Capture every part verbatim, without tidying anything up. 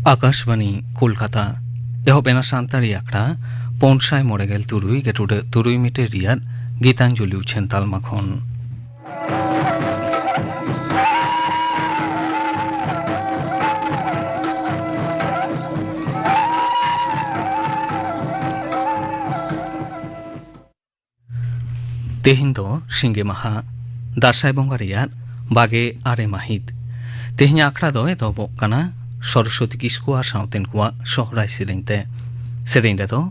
ᱟᱠᱟᱥᱵᱟᱬᱤ, ᱠᱳᱞᱠᱟᱛᱟ᱾ ᱮᱦᱚᱵ ᱮᱱᱟ ᱥᱟᱱᱛᱟᱲᱤ ᱟᱠᱷᱲᱟ ᱯᱩᱱ ᱥᱟᱭ ᱢᱚᱬᱮ ᱜᱮᱞ ᱛᱩᱨᱩᱭ ᱜᱮᱴᱩᱰᱟᱹᱜ ᱛᱩᱨᱩᱭ ᱢᱤᱴᱟᱨ ᱨᱮᱭᱟᱜ ᱜᱤᱛᱟᱧᱡᱚᱞᱤ ᱩᱪᱷᱟᱹᱱ ᱛᱟᱞᱢᱟ ᱠᱷᱚᱱ᱾ ᱛᱮᱦᱮᱧ ᱫᱚ ᱥᱤᱸᱜᱮ ᱢᱟᱦᱟ, ᱫᱟᱸᱥᱟᱭ ᱵᱚᱸᱜᱟ ᱨᱮᱭᱟᱜ ᱵᱟᱜᱮ ᱟᱨᱮ ᱢᱟᱹᱦᱤᱛ᱾ ᱛᱮᱦᱮᱧᱟᱜ ᱟᱠᱷᱲᱟ ᱫᱚ ᱮᱛᱚᱦᱚᱵᱚᱜ ᱠᱟᱱᱟ ᱥᱚᱨᱚᱥᱚᱛᱤ ᱠᱤᱥᱠᱩ ᱟᱨ ᱥᱟᱶᱛᱮᱱ ᱠᱚᱣᱟᱜ ᱥᱚᱦᱨᱟᱭ ᱥᱮᱨᱮᱧ ᱛᱮ᱾ ᱥᱮᱨᱮᱧ ᱨᱮᱫᱚ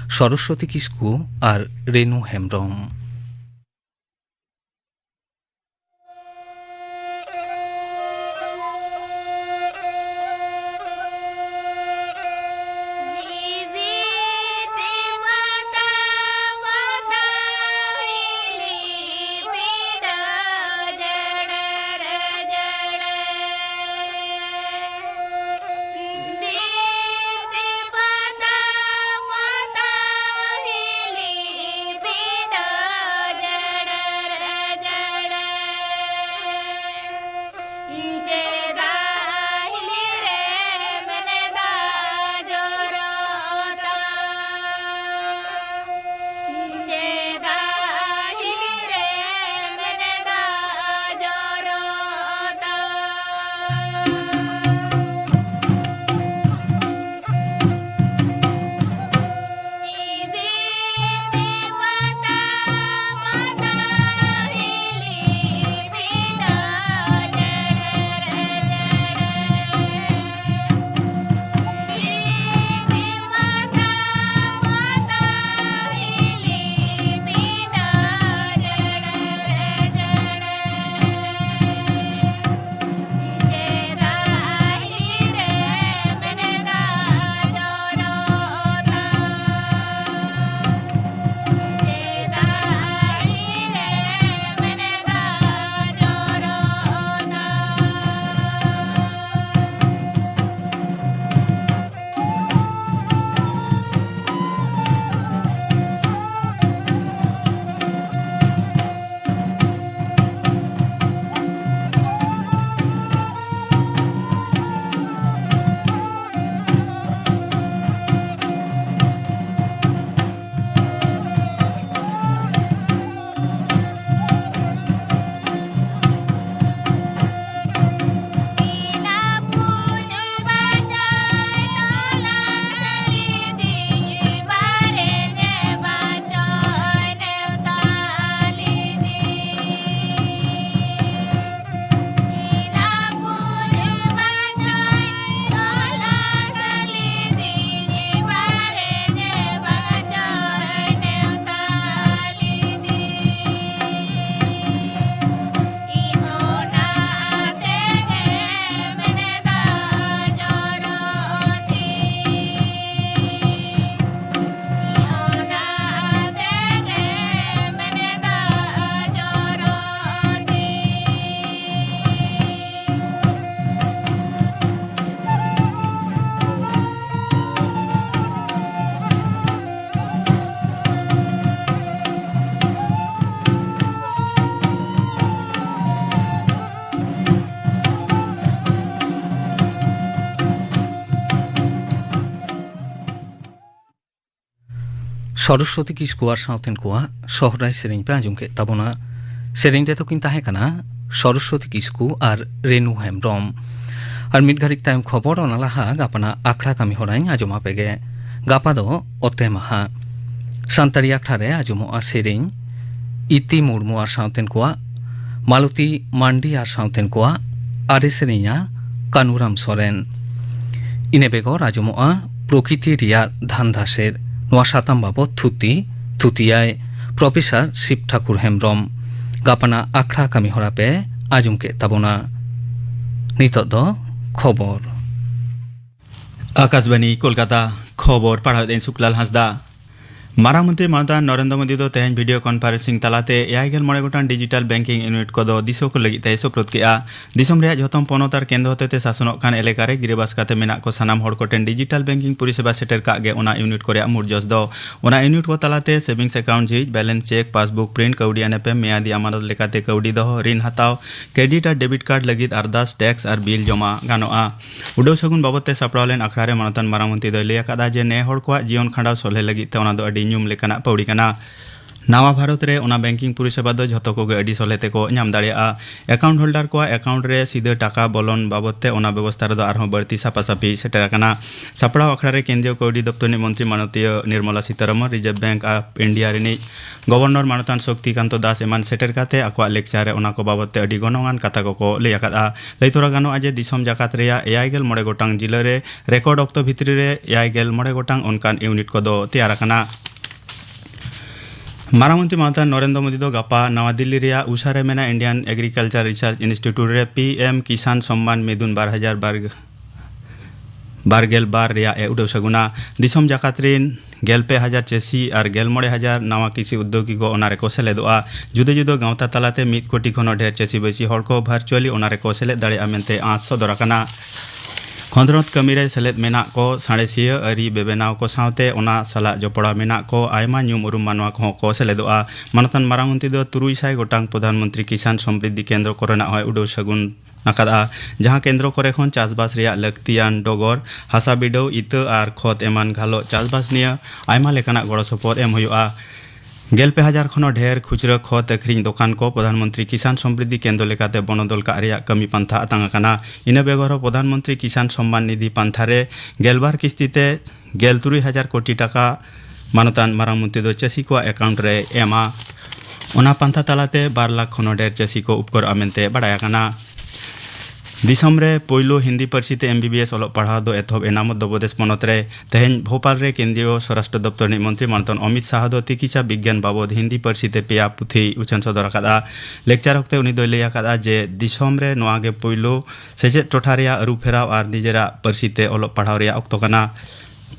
ᱥᱚᱨᱚᱥᱚᱛᱤ ᱠᱤᱥᱠᱩ ᱟᱨ ᱨᱮᱱᱩ ᱦᱮᱢᱵᱽᱨᱚᱢ᱾ ᱥᱚᱨᱚᱥᱣᱚᱛᱤ ᱠᱤᱥᱠᱩ ᱟᱨ ᱥᱟᱶᱛᱮᱱ ᱠᱚᱣᱟᱜ ᱥᱚᱦᱨᱟᱭ ᱥᱮᱨᱮᱧ ᱯᱮ ᱟᱸᱡᱚᱢ ᱠᱮᱫ ᱛᱟᱵᱚᱱᱟ᱾ ᱥᱮᱨᱮᱧ ᱨᱮᱫᱚ ᱠᱤᱱ ᱛᱟᱦᱮᱸ ᱠᱟᱱᱟ ᱥᱚᱨᱚᱥᱣᱚᱛᱤ ᱠᱤᱥᱠᱩ ᱟᱨ ᱨᱮᱱᱩ ᱦᱮᱢᱵᱽᱨᱚᱢ᱾ ᱟᱨ ᱢᱤᱫ ᱜᱷᱟᱹᱲᱤᱡ ᱛᱟᱭᱚᱢ ᱠᱷᱚᱵᱚᱨ, ᱚᱱᱟ ᱞᱟᱦᱟ ᱜᱟᱯᱟᱱᱟᱜ ᱟᱠᱷᱲᱟ ᱠᱟᱹᱢᱤ ᱦᱚᱨᱟᱧ ᱟᱸᱡᱚᱢ ᱟᱯᱮ ᱜᱮ᱾ ᱜᱟᱯᱟ ᱫᱚ ᱚᱛᱮ ᱢᱟᱦᱟ᱾ ᱥᱟᱱᱛᱟᱲᱤ ᱟᱠᱷᱲᱟ ᱨᱮ ᱟᱸᱡᱚᱢᱚᱜᱼᱟ ᱥᱮᱨᱮᱧ ᱤᱛᱤ ᱢᱩᱨᱢᱩ ᱟᱨ ᱥᱟᱶᱛᱮᱱ ᱠᱚᱣᱟᱜ, ᱢᱟᱞᱚᱛᱤ ᱢᱟᱱᱰᱤ ᱟᱨ ᱥᱟᱶᱛᱮᱱ ᱠᱚᱣᱟᱜ ᱟᱨᱮ ᱥᱮᱨᱮᱧᱟ ᱠᱟᱱᱩᱨᱟᱢ ᱥᱚᱨᱮᱱ᱾ ᱤᱱᱟᱹ ᱵᱮᱜᱚᱨ ᱟᱸᱡᱚᱢᱚᱜᱼᱟ ᱯᱨᱚᱠᱤᱛᱤ ᱨᱮᱭᱟᱜ ᱫᱷᱟᱱᱫᱟ ᱥᱮᱫ᱾ ᱱᱚᱣᱟ ᱥᱟᱛᱟᱢ ᱵᱟᱵᱚᱛ ᱛᱷᱩᱛᱤ, ᱛᱷᱩᱛᱤᱭᱟᱭ ᱯᱨᱚᱯᱷᱮᱥᱚᱨ ᱥᱤᱵ ᱴᱷᱟᱠᱩᱨ ᱦᱮᱢᱵᱽᱨᱚᱢ᱾ ᱜᱟᱯᱟᱱᱟᱜ ᱟᱠᱷᱲᱟ ᱠᱟᱹᱢᱤ ᱦᱚᱨᱟ ᱯᱮ ᱟᱸᱡᱚᱢ ᱠᱮᱫ ᱛᱟᱵᱚᱱᱟ᱾ ᱱᱤᱛᱚᱜ ᱫᱚ ᱠᱷᱚᱵᱚᱨ᱾ ᱟᱠᱟᱥᱵᱟᱱᱤ ᱠᱳᱞᱠᱟᱛᱟ, ᱠᱷᱚᱵᱚᱨ ᱯᱟᱲᱦᱟᱣᱮᱫᱟᱹᱧ ᱥᱩᱠᱞᱟᱞ ᱦᱟᱸᱥᱫᱟ᱾ ᱢᱟᱨᱟᱝ ᱢᱚᱱᱛᱨᱤ ᱢᱟᱱᱚᱛᱟᱱ ᱱᱚᱨᱮᱱᱫᱨᱚ ᱢᱳᱫᱤ ᱫᱚ ᱛᱮᱦᱮᱧ video conferencing ᱛᱟᱞᱟᱛᱮ ᱮᱭᱟᱭ ᱜᱮᱞ ᱢᱚᱬᱮ ᱜᱚᱴᱟᱝ digital banking unit ᱠᱚᱫᱚ ᱫᱤᱥᱚᱢ ᱠᱚ ᱞᱟᱹᱜᱤᱫ ᱛᱮᱭ ᱥᱩᱯᱨᱩᱫ ᱠᱮᱫᱼᱟ᱾ ᱫᱤᱥᱚᱢ ᱨᱮᱭᱟᱜ ᱡᱷᱚᱛᱚᱢ ᱯᱚᱱᱚᱛ ᱟᱨ ᱠᱮᱱᱫᱨᱚ ᱦᱚᱛᱮᱛᱮ ᱥᱟᱥᱚᱱᱚᱜ ᱠᱟᱱ ᱮᱞᱟᱠᱟ ᱨᱮ ᱜᱤᱨᱟᱹᱵᱟᱥ ᱠᱟᱛᱮ ᱢᱮᱱᱟᱜ ᱠᱚ ᱥᱟᱱᱟᱢ ᱦᱚᱲ ᱠᱚᱴᱷᱮᱱ digital banking ᱯᱚᱨᱤᱥᱮᱵᱟ ᱥᱮᱴᱮᱨ ᱠᱟᱜ ᱜᱮ ᱚᱱᱟ unit ᱠᱚ ᱨᱮᱭᱟᱜ ᱢᱩᱲ ᱡᱚᱥ ᱫᱚ᱾ ᱚᱱᱟ unit ᱠᱚ ᱛᱟᱞᱟᱛᱮ savings account ᱡᱷᱤᱡ, balance check, passbook print, ᱠᱟᱹᱣᱰᱤ ᱟᱱ ᱮᱯᱮᱢ, ᱢᱮᱭᱟᱫᱤ ᱟᱢᱟᱱᱚᱛ ᱞᱮᱠᱟᱛᱮ ᱠᱟᱹᱣᱰᱤ ᱫᱚᱦᱚ, ᱨᱤᱱ ᱦᱟᱛᱟᱣ, credit ᱟᱨ debit card ᱞᱟᱹᱜᱤᱫ ᱟᱨᱫᱟᱥ, tax ᱟᱨ bill ᱡᱚᱢᱟ ᱜᱟᱱᱚᱜᱼᱟ᱾ ᱩᱰᱟᱹᱣ ᱥᱟᱹᱜᱩᱱ ᱵᱟᱵᱚᱫ ᱛᱮ ᱥᱟᱯᱲᱟᱣ ᱞᱮᱱ ᱟᱠᱷᱲᱟ ᱨᱮ ᱢᱟᱱᱚᱛᱟᱱ ᱢᱟᱨᱟᱝ ᱢᱚᱱᱛᱨᱤ ᱫᱚᱭ ᱞᱟᱹᱭ ᱟᱠᱟᱫᱟ ᱡᱮ ᱱᱮ ᱦᱚᱲ ᱠᱚᱣᱟᱜ ᱡᱤᱭᱚᱱ ᱠᱷᱟᱸᱰᱟᱣ ᱥᱚᱞᱦᱮ ᱞᱟᱹᱜᱤᱫ ᱛᱮ ᱚᱱᱟ ᱫᱚ ᱟᱹᱰᱤ ᱧᱩᱢ ᱞᱮᱠᱟᱱᱟᱜ ᱯᱟᱹᱣᱲᱤ ᱠᱟᱱᱟ᱾ ᱱᱟᱣᱟ ᱵᱷᱟᱨᱚᱛ ᱨᱮ ᱚᱱᱟ banking ᱯᱚᱨᱤᱥᱮᱵᱟ ᱫᱚ ᱡᱷᱚᱛᱚ ᱠᱚᱜᱮ ᱟᱹᱰᱤ ᱥᱚᱞᱦᱮ ᱛᱮᱠᱚ ᱧᱟᱢ ᱫᱟᱲᱮᱭᱟᱜᱼᱟ᱾ Account holder ᱠᱚᱣᱟᱜ account ᱨᱮ ᱥᱤᱫᱷᱟᱹ ᱴᱟᱠᱟ ᱵᱚᱞᱚᱱ ᱵᱟᱵᱚᱫ ᱛᱮ ᱚᱱᱟ ᱵᱮᱵᱚᱥᱛᱷᱟ ᱨᱮᱫᱚ ᱟᱨᱦᱚᱸ ᱵᱟᱹᱲᱛᱤ ᱥᱟᱯᱷᱟᱥᱟᱯᱷᱤ ᱥᱮᱴᱮᱨ ᱟᱠᱟᱱᱟ᱾ ᱥᱟᱯᱲᱟᱣ ᱟᱠᱷᱲᱟ ᱨᱮ ᱠᱮᱱᱫᱨᱤᱭᱚ ᱠᱟᱹᱣᱰᱤ ᱫᱚᱯᱛᱚᱨ ᱨᱤᱱᱤᱡ ᱢᱚᱱᱛᱨᱤ ᱢᱟᱱᱚᱛᱤᱭᱟᱹ Nirmala Sitharaman, Reserve Bank of India ᱨᱤᱱᱤᱡ Governor ᱢᱟᱱᱚᱛᱟᱱ ᱥᱚᱠᱛᱤ ᱠᱟᱱᱛᱚ ᱫᱟᱥ ᱮᱢᱟᱱ ᱥᱮᱴᱮᱨ ᱠᱟᱛᱮ ᱟᱠᱚᱣᱟᱜ lecture ᱨᱮ ᱚᱱᱟ ᱠᱚ ᱵᱟᱵᱚᱫ ᱛᱮ ᱟᱹᱰᱤ ᱜᱚᱱᱚᱝᱟᱱ ᱠᱟᱛᱷᱟ ᱠᱚᱠᱚ ᱞᱟᱹᱭ ᱟᱠᱟᱫᱼᱟ᱾ ᱞᱟᱹᱭ ᱛᱚᱨᱟ ᱜᱟᱱᱚᱜᱼᱟ ᱡᱮ ᱫᱤᱥᱚᱢ ᱡᱟᱠᱟᱛ ᱨᱮᱭᱟᱜ ᱮᱭᱟᱭ ᱜᱮᱞ ᱢᱚᱬᱮ ᱜᱚᱴᱟᱝ ᱡᱤᱞᱟᱹ ᱨᱮ record ᱚᱠᱛᱚ ᱵᱷᱤᱛᱨᱤ ᱨᱮ ᱮᱭᱟᱭ ᱜᱮᱞ ᱢᱚᱬᱮ ᱜᱚᱴᱟᱝ ᱚᱱᱠᱟᱱ unit ᱠᱚᱫᱚ ᱛᱮᱭᱟᱨ ᱟᱠᱟᱱᱟ᱾ ᱢᱟᱨᱟᱝ ᱢᱚᱱᱛᱨᱤ ᱢᱟᱱᱚᱛᱟᱱ ᱱᱚᱨᱮᱱᱫᱨᱚ ᱢᱳᱫᱤ ᱫᱚ ᱜᱟᱯᱟ ᱱᱟᱣᱟ ᱫᱤᱞᱞᱤ ᱨᱮᱭᱟᱜ ᱩᱥᱟ ᱨᱮ ᱢᱮᱱᱟᱜ Indian Agriculture Research Institute ᱨᱮ PM ᱠᱤᱥᱟᱱ ᱥᱚᱢᱢᱟᱱ ᱢᱤᱫᱩᱱ ᱵᱟᱨ ᱦᱟᱡᱟᱨ ᱵᱟᱨ ᱵᱟᱨ ᱜᱮᱞ ᱵᱟᱨ ᱨᱮᱭᱟᱜ ᱮ ᱩᱰᱟᱹᱣ ᱥᱟᱹᱜᱩᱱᱟ᱾ ᱫᱤᱥᱚᱢ ᱡᱟᱠᱟᱛ ᱨᱤᱱ ᱜᱮᱞ ᱯᱮ ᱦᱟᱡᱟᱨ ᱪᱟᱹᱥᱤ ᱟᱨ ᱜᱮᱞ ᱢᱚᱬᱮ ᱦᱟᱡᱟᱨ ᱱᱟᱣᱟ ᱠᱤᱥᱤ ᱩᱫᱽᱭᱳᱜᱤ ᱠᱚ ᱚᱱᱟ ᱨᱮᱠᱚ ᱥᱮᱞᱮᱫᱚᱜᱼᱟ᱾ ᱡᱩᱫᱟᱹ ᱡᱩᱫᱟᱹ ᱜᱟᱶᱛᱟ ᱛᱟᱞᱟᱛᱮ ᱢᱤᱫ ᱠᱳᱴᱤ ᱠᱷᱚᱱ ᱦᱚᱸ ᱰᱷᱮᱨ ᱪᱟᱹᱥᱤ ᱵᱟᱹᱥᱤ ᱦᱚᱲ ᱠᱚ virtually ᱚᱱᱟ ᱨᱮᱠᱚ ᱥᱮᱞᱮᱫ ᱫᱟᱲᱮᱭᱟᱜᱼᱟ ᱢᱮᱱᱛᱮ ᱟᱸᱥ ᱥᱚᱫᱚᱨ ᱟᱠᱟᱱᱟ᱾ ᱠᱷᱚᱸᱫᱽᱨᱚᱸᱫᱽ ᱠᱟᱹᱢᱤ ᱨᱮ ᱥᱮᱞᱮᱫ ᱢᱮᱱᱟᱜ ᱠᱚ ᱥᱟᱬᱮᱥᱤᱭᱟᱹ, ᱟᱹᱨᱤ ᱵᱮᱵᱮᱱᱟᱣ ᱠᱚ ᱥᱟᱶᱛᱮ ᱚᱱᱟ ᱥᱟᱞᱟᱜ ᱡᱚᱯᱲᱟᱣ ᱢᱮᱱᱟᱜ ᱠᱚ ᱟᱭᱢᱟ ᱧᱩᱢ ᱩᱨᱩᱢ ᱢᱟᱱᱣᱟ ᱠᱚᱦᱚᱸ ᱠᱚ ᱥᱮᱞᱮᱫᱚᱜᱼᱟ᱾ ᱢᱟᱱᱚᱛᱟᱱ ᱢᱟᱨᱟᱝ ᱢᱚᱱᱛᱨᱤ ᱫᱚ ᱛᱩᱨᱩᱭ ᱥᱟᱭ ᱜᱚᱴᱟᱝ ᱯᱨᱚᱫᱷᱟᱱ ᱢᱚᱱᱛᱨᱤ ᱠᱤᱥᱟᱱ ᱥᱚᱢᱨᱤᱫᱷᱤ ᱠᱮᱱᱫᱨᱚ ᱠᱚᱨᱮᱱᱟᱜ ᱦᱚᱸᱭ ᱩᱰᱟᱹᱣ ᱥᱟᱹᱜᱩᱱ ᱟᱠᱟᱫᱼᱟ, ᱡᱟᱦᱟᱸ ᱠᱮᱱᱫᱨᱚ ᱠᱚᱨᱮ ᱠᱷᱚᱱ ᱪᱟᱥᱵᱟᱥ ᱨᱮᱭᱟᱜ ᱞᱟᱹᱠᱛᱤᱭᱟᱱ ᱰᱚᱜᱚᱨ, ᱦᱟᱥᱟ ᱵᱤᱰᱟᱹᱣ, ᱤᱛᱟᱹ ᱟᱨ ᱠᱷᱚᱛ ᱮᱢᱟᱱ ᱜᱷᱟᱞᱚᱜ ᱪᱟᱥᱵᱟᱥ ᱱᱤᱭᱟᱹ ᱟᱭᱢᱟ ᱞᱮᱠᱟᱱᱟᱜ ᱜᱚᱲᱚ ᱥᱚᱯᱚᱦᱚᱫ ᱮᱢ ᱦᱩᱭᱩᱜᱼᱟ᱾ ᱜᱮᱞ ᱯᱮ ᱦᱟᱡᱟᱨ ᱠᱷᱚᱱ ᱦᱚᱸ ᱰᱷᱮᱨ ᱠᱷᱩᱪᱨᱟᱹ ᱠᱷᱚᱛ ᱟᱹᱠᱷᱨᱤᱧ ᱫᱚᱠᱟᱱ ᱠᱚ ᱯᱨᱚᱫᱷᱟᱱ ᱢᱚᱱᱛᱨᱤ ᱠᱤᱥᱟᱱ ᱥᱚᱢᱨᱤᱫᱷᱤ ᱠᱮᱱᱫᱨᱚ ᱞᱮᱠᱟᱛᱮ ᱵᱚᱱᱚᱫᱚᱞ ᱠᱟᱜ ᱨᱮᱭᱟᱜ ᱠᱟᱹᱢᱤ ᱯᱟᱱᱛᱷᱟ ᱟᱛᱟᱝ ᱟᱠᱟᱱᱟ᱾ ᱤᱱᱟᱹ ᱵᱮᱜᱚᱨ ᱦᱚᱸ ᱯᱨᱚᱫᱷᱟᱱ ᱢᱚᱱᱛᱨᱤ ᱠᱤᱥᱟᱱ ᱥᱚᱢᱢᱟᱱ ᱱᱤᱫᱷᱤ ᱯᱟᱱᱛᱷᱟ ᱨᱮ ᱜᱮᱞᱵᱟᱨ ᱠᱤᱥᱛᱤ ᱛᱮ ᱜᱮᱞ ᱛᱩᱨᱩᱭ ᱦᱟᱡᱟᱨ ᱠᱳᱴᱤ ᱴᱟᱠᱟ ᱢᱟᱱᱚᱛᱟᱱ ᱢᱟᱨᱟᱝ ᱢᱚᱱᱛᱨᱤ ᱫᱚ ᱪᱟᱹᱥᱤ ᱠᱚᱣᱟᱜ ᱮᱠᱟᱣᱩᱱᱴ ᱨᱮᱭ ᱮᱢᱟ᱾ ᱚᱱᱟ ᱯᱟᱱᱛᱷᱟ ᱛᱟᱞᱟᱛᱮ ᱵᱟᱨ ᱞᱟᱠᱷ ᱠᱷᱚᱱ ᱦᱚᱸ ᱰᱷᱮᱨ ᱪᱟᱹᱥᱤ ᱠᱚ ᱩᱯᱠᱟᱹᱨᱚᱜᱼᱟ ᱢᱮᱱᱛᱮ ᱵᱟᱰᱟᱭ ᱟᱠᱟᱱᱟ᱾ ᱫᱤᱥᱚᱢ ᱨᱮ ᱯᱳᱭᱞᱳ ᱦᱤᱱᱫᱤ ᱯᱟᱹᱨᱥᱤ ᱛᱮ ᱮᱢ ᱵᱤ ᱵᱤ ᱮᱥ ᱚᱞᱚᱜ ᱯᱟᱲᱦᱟᱣ ᱫᱚ ᱮᱛᱚᱦᱚᱵ ᱮᱱᱟ ᱢᱚᱫᱽᱫᱷᱚ ᱯᱨᱚᱫᱮᱥ ᱯᱚᱱᱚᱛ ᱨᱮ᱾ ᱛᱮᱦᱮᱧ ᱵᱷᱳᱯᱟᱞ ᱨᱮ ᱠᱮᱱᱫᱨᱤᱭᱚ ᱥᱚᱨᱟᱥᱴᱨᱚ ᱫᱚᱯᱛᱚᱨ ᱨᱤᱱᱤᱡ ᱢᱚᱱᱛᱨᱤ ᱢᱟᱱᱚᱛᱟᱱ ᱚᱢᱤᱛ ᱥᱟᱦᱟ ᱫᱚ ᱛᱤᱠᱤᱪᱷᱟ ᱵᱤᱜᱽᱜᱟᱱ ᱵᱟᱵᱚᱫ ᱦᱤᱱᱫᱤ ᱯᱟᱹᱨᱥᱤ ᱛᱮ ᱯᱮᱭᱟ ᱯᱩᱛᱷᱤᱭ ᱩᱪᱷᱟᱹᱱ ᱥᱚᱫᱚᱨ ᱟᱠᱟᱫᱼᱟ᱾ ᱞᱮᱠᱪᱟᱨ ᱚᱠᱛᱮ ᱩᱱᱤ ᱫᱚᱭ ᱞᱟᱹᱭ ᱟᱠᱟᱫᱼᱟ ᱡᱮ ᱫᱤᱥᱚᱢ ᱨᱮ ᱱᱚᱣᱟ ᱜᱮ ᱯᱳᱭᱞᱳ ᱥᱮᱪᱮᱫ ᱴᱚᱴᱷᱟ ᱨᱮᱭᱟᱜ ᱟᱹᱨᱩ ᱯᱷᱮᱨᱟᱣ ᱟᱨ ᱱᱤᱡᱮᱨᱟᱜ ᱯᱟᱹᱨᱥᱤ ᱛᱮ ᱚᱞᱚᱜ ᱯᱟᱲᱦᱟᱣ ᱨᱮᱭᱟᱜ ᱚᱠᱛᱚ ᱠᱟᱱᱟ᱾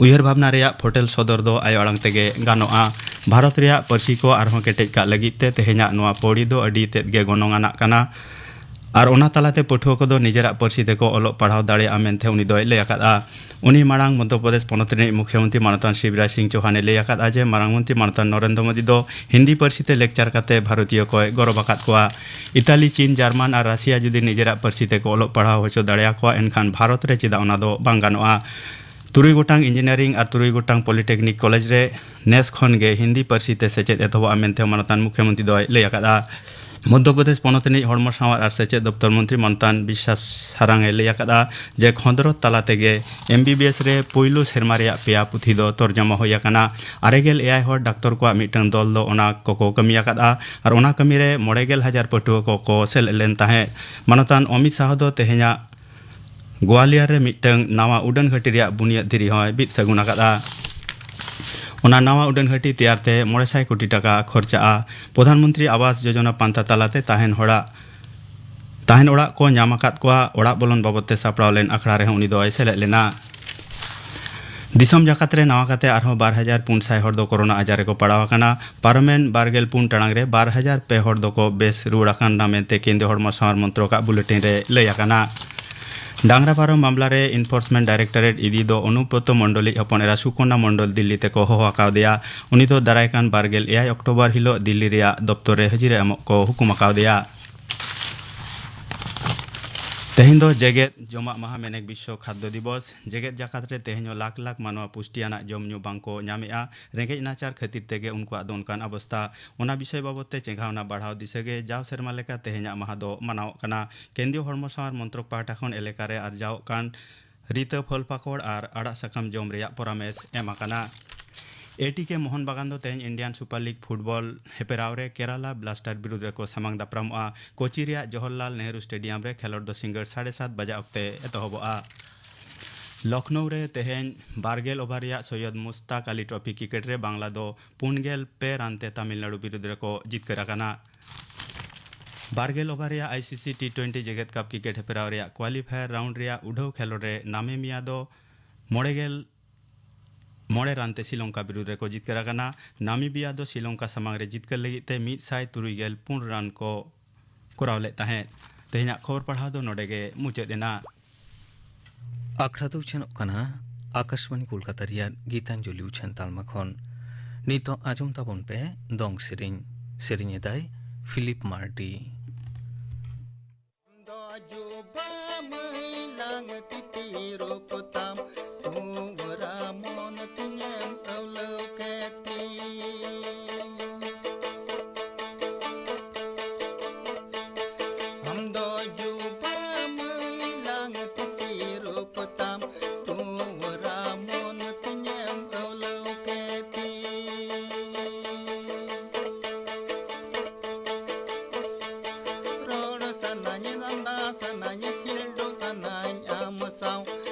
ᱩᱭᱦᱟᱹᱨ ᱵᱷᱟᱵᱽᱱᱟ ᱨᱮᱭᱟᱜ ᱯᱷᱚᱴᱮᱞ ᱥᱚᱫᱚᱨ ᱫᱚ ᱟᱭᱳ ᱟᱲᱟᱝ ᱛᱮᱜᱮ ᱜᱟᱱᱚᱜᱼᱟ᱾ ᱵᱷᱟᱨᱚᱛ ᱨᱮᱭᱟᱜ ᱯᱟᱹᱨᱥᱤ ᱠᱚ ᱟᱨᱦᱚᱸ ᱠᱮᱴᱮᱡ ᱠᱟᱜ ᱞᱟᱹᱜᱤᱫ ᱛᱮ ᱛᱮᱦᱮᱧᱟᱜ ᱱᱚᱣᱟ ᱯᱟᱹᱣᱲᱤ ᱫᱚ ᱟᱹᱰᱤ ᱛᱮᱫ ᱜᱮ ᱜᱚᱱᱚᱝ ᱟᱱᱟᱜ ᱠᱟᱱᱟ᱾ ᱟᱨ ᱚᱱᱟ ᱛᱟᱞᱟᱛᱮ ᱯᱟᱹᱴᱷᱩᱣᱟᱹ ᱠᱚᱫᱚ ᱱᱤᱡᱮᱨᱟᱜ ᱯᱟᱹᱨᱥᱤ ᱛᱮᱠᱚ ᱚᱞᱚᱜ ᱯᱟᱲᱦᱟᱣ ᱫᱟᱲᱮᱭᱟᱜᱼᱟ ᱢᱮᱱᱛᱮ ᱩᱱᱤ ᱫᱚᱭ ᱞᱟᱹᱭ ᱟᱠᱟᱫᱼᱟ᱾ ᱩᱱᱤ ᱢᱟᱲᱟᱝ ᱢᱚᱫᱽᱫᱷᱚ ᱯᱨᱚᱫᱮᱥ ᱯᱚᱱᱚᱛ ᱨᱤᱱᱤᱡ ᱢᱩᱠᱷᱭᱚᱢᱚᱱᱛᱨᱤ ᱢᱟᱱᱚᱛᱟᱱ ᱥᱤᱵᱨᱟᱡᱽ ᱥᱤᱝ ᱪᱳᱦᱟᱱᱮ ᱞᱟᱹᱭ ᱟᱠᱟᱫᱼᱟ ᱡᱮ ᱢᱟᱨᱟᱝ ᱢᱚᱱᱛᱨᱤ ᱢᱟᱱᱚᱛᱟᱱ ᱱᱚᱨᱮᱱᱫᱨᱚ ᱢᱳᱫᱤ ᱫᱚ ᱦᱤᱱᱫᱤ ᱯᱟᱹᱨᱥᱤ ᱛᱮ ᱞᱮᱠᱪᱟᱨ ᱠᱟᱛᱮ ᱵᱷᱟᱨᱚᱛᱤᱭᱚ ᱠᱚᱭ ᱜᱚᱨᱚᱵ ᱟᱠᱟᱫ ᱠᱚᱣᱟ᱾ ᱤᱛᱟᱞᱤ, ᱪᱤᱱ, ᱡᱟᱨᱢᱟᱱ ᱟᱨ ᱨᱟᱥᱤᱭᱟ ᱡᱩᱫᱤ ᱱᱤᱡᱮᱨᱟᱜ ᱯᱟᱹᱨᱥᱤ ᱛᱮᱠᱚ ᱚᱞᱚᱜ ᱯᱟᱲᱦᱟᱣ ᱦᱚᱪᱚ ᱫᱟᱲᱮᱭᱟᱠᱚᱣᱟ, ᱮᱱᱠᱷᱟᱱ ᱵᱷᱟᱨᱚᱛ ᱨᱮ ᱪᱮᱫᱟᱜ ᱚᱱᱟ ᱫᱚ ᱵᱟᱝ ᱜᱟᱱᱚᱜᱼᱟ? ᱛᱩᱨᱩᱭ ᱜᱚᱴᱟᱝ ᱤᱧᱡᱤᱱᱤᱭᱟᱨᱤᱝ ᱟᱨ ᱛᱩᱨᱩᱭ ᱜᱚᱴᱟᱝ ᱯᱚᱞᱤᱴᱮᱠᱱᱤᱠ ᱠᱚᱞᱮᱡᱽ ᱨᱮ ᱱᱮᱥ ᱠᱷᱚᱱ ᱜᱮ ᱦᱤᱱᱫᱤ ᱯᱟᱹᱨᱥᱤ ᱛᱮ ᱥᱮᱪᱮᱫ ᱮᱛᱚᱦᱚᱵᱚᱜᱼᱟ ᱢᱮᱱᱛᱮ ᱢᱟᱱᱚᱛᱟᱱ ᱢᱩᱠᱷᱭᱚᱢᱚᱱᱛᱨᱤ ᱫᱚᱭ ᱞᱟᱹᱭ ᱟᱠᱟᱫᱼᱟ᱾ ᱢᱚᱫᱽᱫᱷᱚ ᱯᱨᱚᱫᱮᱥ ᱯᱚᱱᱚᱛ ᱨᱤᱱᱤᱡ ᱦᱚᱲᱢᱚ ᱥᱟᱶᱟᱨ ᱟᱨ ᱥᱮᱪᱮᱫ ᱫᱚᱯᱛᱚᱨ ᱢᱚᱱᱛᱨᱤ ᱢᱟᱱᱚᱛᱟᱱ ᱵᱤᱥᱥᱟᱥ ᱥᱟᱨᱟᱝ ᱮ ᱞᱟᱹᱭ ᱟᱠᱟᱫᱼᱟ ᱡᱮ ᱠᱷᱚᱸᱫᱽᱨᱚᱫ ᱛᱟᱞᱟ ᱛᱮᱜᱮ ᱮᱢ ᱵᱤ ᱵᱤ ᱮᱥ ᱨᱮ ᱯᱩᱭᱞᱩ ᱥᱮᱨᱢᱟ ᱨᱮᱭᱟᱜ ᱯᱮᱭᱟ ᱯᱩᱛᱷᱤ ᱫᱚ ᱛᱚᱨᱡᱚᱢᱟ ᱦᱩᱭ ᱟᱠᱟᱱᱟ᱾ ᱟᱨᱮ ᱜᱮᱞ ᱮᱭᱟᱭ ᱦᱚᱲ ᱰᱟᱠᱛᱚᱨ ᱠᱚᱣᱟᱜ ᱢᱤᱫᱴᱟᱝ ᱫᱚᱞ ᱫᱚ ᱚᱱᱟ ᱠᱚᱠᱚ ᱠᱟᱹᱢᱤ ᱟᱠᱟᱫᱼᱟ ᱟᱨ ᱚᱱᱟ ᱠᱟᱹᱢᱤ ᱨᱮ ᱢᱚᱬᱮ ᱜᱮᱞ ᱦᱟᱡᱟᱨ ᱯᱟᱹᱴᱷᱩᱣᱟᱹ ᱠᱚᱠᱚ ᱥᱮᱞᱮᱫ ᱞᱮᱱ ᱛᱟᱦᱮᱸᱫ᱾ ᱢᱟᱱᱚᱛᱟᱱ ᱚᱢᱤᱛ ᱥᱟᱦᱚ ᱫᱚ ᱛᱮᱦᱮᱧᱟᱜ ᱜᱳᱣᱟᱞᱤᱭᱚᱨ ᱨᱮ ᱢᱤᱫᱴᱟᱝ ᱱᱟᱣᱟ ᱩᱰᱟᱹᱱ ᱜᱷᱟᱹᱴᱤ ᱨᱮᱭᱟᱜ ᱵᱩᱱᱤᱭᱟᱹᱫ ᱫᱷᱤᱨᱤ ᱦᱚᱸᱭ ᱵᱤᱫ ᱥᱟᱹᱜᱩᱱ ᱟᱠᱟᱫᱼᱟ᱾ ᱚᱱᱟ ᱱᱟᱣᱟ ᱩᱰᱟᱹᱱ ᱜᱷᱟᱹᱴᱤ ᱛᱮᱭᱟᱨ ᱛᱮ ᱢᱚᱬᱮ ᱥᱟᱭ ᱠᱳᱴᱤ ᱴᱟᱠᱟ ᱠᱷᱚᱨᱪᱟᱜᱼᱟ᱾ ᱯᱨᱚᱫᱷᱟᱱ ᱢᱚᱱᱛᱨᱤ ᱟᱵᱟᱥ ᱡᱳᱡᱚᱱᱟ ᱯᱟᱱᱛᱷᱟ ᱛᱟᱞᱟᱛᱮ ᱛᱟᱦᱮᱱ ᱦᱚᱲᱟᱜ, ᱛᱟᱦᱮᱱ ᱚᱲᱟᱜ ᱠᱚ ᱧᱟᱢ ᱟᱠᱟᱫ ᱠᱚᱣᱟ᱾ ᱚᱲᱟᱜ ᱵᱚᱞᱚᱱ ᱵᱟᱵᱚᱫ ᱛᱮ ᱥᱟᱯᱲᱟᱣ ᱞᱮᱱ ᱟᱠᱷᱲᱟ ᱨᱮᱦᱚᱸ ᱩᱱᱤ ᱫᱚᱭ ᱥᱮᱞᱮᱫ ᱞᱮᱱᱟ᱾ ᱫᱤᱥᱚᱢ ᱡᱟᱠᱟᱛ ᱨᱮ ᱱᱟᱣᱟ ᱠᱟᱛᱮ ᱟᱨᱦᱚᱸ ᱵᱟᱨ ᱦᱟᱡᱟᱨ ᱯᱩᱱ ᱥᱟᱭ ᱦᱚᱲ ᱫᱚ ᱠᱳᱨᱳᱱᱟ ᱟᱡᱟᱨ ᱨᱮᱠᱚ ᱯᱟᱲᱟᱣ ᱟᱠᱟᱱᱟ᱾ ᱯᱟᱨᱚᱢᱮᱱ ᱵᱟᱨ ᱜᱮᱞ ᱯᱩᱱ ᱴᱟᱲᱟᱝ ᱨᱮ ᱵᱟᱨ ᱦᱟᱡᱟᱨ ᱯᱮ ᱦᱚᱲ ᱫᱚᱠᱚ ᱵᱮᱥ ᱨᱩᱣᱟᱹᱲ ᱟᱠᱟᱱᱟ ᱢᱮᱱᱛᱮ ᱠᱮᱱᱫᱨᱤᱭᱚ ᱦᱚᱲᱢᱚ ᱥᱟᱶᱟᱨ ᱢᱚᱱᱛᱨᱚᱠᱟᱜ ᱵᱩᱞᱮᱴᱤᱱ ᱨᱮ ᱞᱟᱹᱭ ᱟᱠᱟᱱᱟ᱾ ᱰᱟᱝᱨᱟ ᱯᱷᱟᱨᱢ ᱢᱟᱢᱞᱟ ᱨᱮ ᱤᱱᱯᱷᱳᱨᱥᱢᱮᱱᱴ ᱰᱟᱭᱨᱮᱠᱴᱚᱨᱮᱴ ᱤ ᱰᱤ ᱫᱚ ᱚᱱᱩᱵᱨᱚᱛᱚ ᱢᱚᱱᱰᱚᱞᱤᱡ ᱦᱚᱯᱚᱱ ᱮᱨᱟ ᱥᱩᱠᱚᱱᱟ ᱢᱚᱱᱰᱚᱞ ᱫᱤᱞᱞᱤ ᱛᱮᱠᱚ ᱦᱚᱦᱚ ᱟᱠᱟᱣᱫᱮᱭᱟ᱾ ᱩᱱᱤ ᱫᱚ ᱫᱟᱨᱟᱭ ᱠᱟᱱ ᱵᱟᱨ ᱜᱮᱞ ᱮᱭᱟᱭ ᱚᱠᱴᱳᱵᱚᱨ ᱦᱤᱞᱚᱜ ᱫᱤᱞᱞᱤ ᱨᱮᱭᱟᱜ ᱫᱚᱯᱛᱚᱨ ᱨᱮ ᱦᱟᱹᱡᱤᱨᱟ ᱮᱢᱚᱜ ᱠᱚ ᱦᱩᱠᱩᱢ ᱟᱠᱟᱣᱫᱮᱭᱟ᱾ ᱛᱮᱦᱮᱧ ᱫᱚ ᱡᱮᱜᱮᱛ ᱡᱚᱢᱟᱜ ᱢᱟᱦᱟ, ᱢᱮᱱᱮᱠ ᱵᱤᱥᱥᱚ ᱠᱷᱟᱫᱽᱫᱚ ᱫᱤᱵᱚᱥ᱾ ᱡᱮᱜᱮᱛ ᱡᱟᱠᱟᱛ ᱨᱮ ᱛᱮᱦᱮᱧ ᱦᱚᱸ ᱞᱟᱠᱷ ᱞᱟᱠᱷ ᱢᱟᱱᱣᱟ ᱯᱩᱥᱴᱤᱭᱟᱱᱟᱜ ᱡᱚᱢ ᱧᱩ ᱵᱟᱝ ᱠᱚ ᱧᱟᱢᱮᱜᱼᱟ᱾ ᱨᱮᱸᱜᱮᱡ ᱱᱟᱪᱟᱨ ᱠᱷᱟᱹᱛᱤᱨ ᱛᱮᱜᱮ ᱩᱱᱠᱩᱣᱟᱜ ᱫᱚ ᱚᱱᱠᱟᱱ ᱚᱵᱚᱥᱛᱟ᱾ ᱚᱱᱟ ᱵᱤᱥᱚᱭ ᱵᱟᱵᱚᱛ ᱛᱮ ᱪᱮᱸᱜᱷᱟᱣᱱᱟ ᱵᱟᱲᱦᱟᱣ ᱫᱤᱥᱟᱹ ᱜᱮ ᱡᱟᱣ ᱥᱮᱨᱢᱟ ᱞᱮᱠᱟ ᱛᱮᱦᱮᱧᱟᱜ ᱢᱟᱦᱟ ᱫᱚ ᱢᱟᱱᱟᱣᱚᱜ ᱠᱟᱱᱟ᱾ ᱠᱮᱱᱫᱨᱤᱭᱚ ᱦᱚᱲᱢᱚ ᱥᱟᱶᱟᱨ ᱢᱚᱱᱛᱨᱚᱠ ᱯᱟᱦᱴᱟ ᱠᱷᱚᱱ ᱮᱞᱟᱠᱟ ᱨᱮ ᱟᱨᱡᱟᱣᱚᱜ ᱠᱟᱱ ᱨᱤᱛᱟᱹ, ᱯᱷᱚᱞ ᱯᱟᱠᱚᱲ ᱟᱨ ᱟᱲᱟᱜ ᱥᱟᱠᱟᱢ ᱡᱚᱢ ᱨᱮᱭᱟᱜ ᱯᱚᱨᱟᱢᱮᱥ ᱮᱢ ᱟᱠᱟᱱᱟ᱾ ᱮ ᱴᱤ ᱠᱮ ᱢᱳᱦᱚᱱ ᱵᱟᱜᱟᱱ ᱫᱚ ᱛᱮᱦᱮᱧ ᱤᱱᱰᱤᱭᱟᱱ ᱥᱩᱯᱟᱨ ᱞᱤᱜᱽ ᱯᱷᱩᱴᱵᱚᱞ ᱦᱮᱯᱨᱟᱣ ᱨᱮ ᱠᱮᱨᱟᱞᱟ ᱵᱞᱟᱥᱴᱟᱨ ᱵᱤᱨᱩᱫᱷ ᱨᱮᱠᱚ ᱥᱟᱢᱟᱝ ᱫᱟᱯᱨᱟᱢᱚᱜᱼᱟ᱾ ᱠᱳᱪᱤ ᱨᱮᱭᱟᱜ ᱡᱚᱣᱟᱦᱚᱨᱞᱟᱞ ᱱᱮᱦᱨᱩ ᱥᱴᱮᱰᱤᱭᱟᱢ ᱨᱮ ᱠᱷᱮᱞᱚᱸᱰ ᱫᱚ ᱥᱤᱸᱜᱟᱹᱲ ᱥᱟᱲᱮ ᱥᱟᱛ ᱵᱟᱡᱟ ᱚᱠᱛᱮ ᱮᱛᱚᱦᱚᱵᱚᱜᱼᱟ᱾ ᱞᱚᱠᱷᱱᱳ ᱨᱮ ᱛᱮᱦᱮᱧ ᱵᱟᱨ ᱜᱮᱞ ᱳᱵᱷᱟᱨ ᱨᱮᱭᱟᱜ ᱥᱚᱭᱭᱚᱫ ᱢᱩᱥᱛᱟᱠ ᱟᱞᱤ ᱴᱨᱚᱯᱷᱤ ᱠᱨᱤᱠᱮᱴ ᱨᱮ ᱵᱟᱝᱞᱟ ᱫᱚ ᱯᱩᱱ ᱜᱮᱞ ᱯᱮ ᱨᱟᱱ ᱛᱮ ᱛᱟᱢᱤᱞᱱᱟᱲᱩ ᱵᱤᱨᱩᱫᱷ ᱨᱮᱠᱚ ᱡᱤᱛᱠᱟᱹᱨ ᱟᱠᱟᱱᱟ᱾ ᱵᱟᱨ ᱜᱮᱞ ᱳᱵᱷᱟᱨ ᱨᱮᱭᱟᱜ ᱟᱭ ᱥᱤ ᱥᱤ ᱴᱤ ᱴᱩᱭᱮᱱᱴᱤ ᱡᱮᱜᱮᱛ ᱠᱟᱯ ᱠᱨᱤᱠᱮᱴ ᱦᱮᱯᱨᱟᱣ ᱨᱮᱭᱟᱜ ᱠᱣᱟᱞᱤᱯᱷᱟᱭᱟᱨ ᱨᱟᱣᱩᱱᱰ ᱨᱮᱭᱟᱜ ᱩᱰᱷᱟᱹᱣ ᱠᱷᱮᱞᱚᱸᱰ ᱨᱮ ᱱᱟᱢᱤᱵᱤᱭᱟ ᱫᱚ ᱢᱚᱬᱮ ᱜᱮᱞ ᱢᱚᱬᱮ ᱨᱟᱱ ᱛᱮ ᱥᱨᱤᱞᱚᱝᱠᱟ ᱵᱤᱨᱩᱫᱷ ᱨᱮᱠᱚ ᱡᱤᱛᱠᱟᱹᱨ ᱟᱠᱟᱱᱟ᱾ ᱱᱟᱢᱤᱵᱤᱭᱟ ᱫᱚ ᱥᱨᱤᱞᱚᱝᱠᱟ ᱥᱟᱢᱟᱝ ᱨᱮ ᱡᱤᱛᱠᱟᱹᱨ ᱞᱟᱹᱜᱤᱫ ᱛᱮ ᱢᱤᱫ ᱥᱟᱭ ᱛᱩᱨᱩᱭ ᱜᱮᱞ ᱯᱩᱱ ᱨᱟᱱ ᱠᱚ ᱠᱚᱨᱟᱣ ᱞᱮᱫ ᱛᱟᱦᱮᱸᱫ᱾ ᱛᱮᱦᱮᱧᱟᱜ ᱠᱷᱚᱵᱚᱨ ᱯᱟᱲᱦᱟᱣ ᱫᱚ ᱱᱚᱰᱮ ᱜᱮ ᱢᱩᱪᱟᱹᱫ ᱮᱱᱟ᱾ ᱟᱠᱷᱲᱟ ᱫᱚ ᱩᱪᱷᱟᱹᱱᱚᱜ ᱠᱟᱱᱟ ᱟᱠᱟᱥᱵᱟᱱᱤ ᱠᱳᱞᱠᱟᱛᱟ ᱨᱮᱭᱟᱜ ᱜᱤᱛᱟᱧᱡᱚᱞᱤ ᱩᱪᱷᱟᱹᱱ ᱛᱟᱞᱢᱟ ᱠᱷᱚᱱ᱾ ᱱᱤᱛᱚᱜ ᱟᱸᱡᱚᱢ ᱛᱟᱵᱚᱱ ᱯᱮ ᱫᱚᱝ ᱥᱮᱨᱮᱧ᱾ ᱥᱮᱨᱮᱧ ᱮᱫᱟᱭ ᱯᱷᱤᱞᱤᱯ ᱢᱟᱨᱰᱤ᱾ ᱫᱚ ᱡᱩᱵᱟ ᱢᱟᱹᱭᱞᱟᱝ ᱛᱤᱛᱤ ᱨᱩᱯ ᱛᱟᱢ, ᱠᱩᱸᱣᱟᱨᱟ ᱢᱚᱱ ᱛᱤᱧᱮᱢ ᱟᱹᱣᱞᱟᱹᱣ ᱠᱮᱫ ᱛᱤᱧ᱾ ᱟᱢ ᱫᱚ ᱡᱩᱵᱟ ᱢᱟᱹᱭᱞᱟᱝ ᱛᱤᱛᱤ ᱨᱩᱯ ᱛᱟᱢ, ᱠᱩᱸᱣᱟᱨᱟ ᱢᱚᱱ ᱛᱤᱧᱮᱢ ᱟᱹᱣᱞᱟᱹᱣ ᱠᱮᱫ ᱛᱤᱧ᱾ ᱨᱚᱲ ᱥᱟᱱᱟᱧ, ᱞᱟᱸᱫᱟ ᱥᱟᱱᱟᱧ, ᱠᱷᱤᱞᱰᱩ ᱥᱟᱱᱟᱧ ᱟᱢ ᱥᱟᱶ,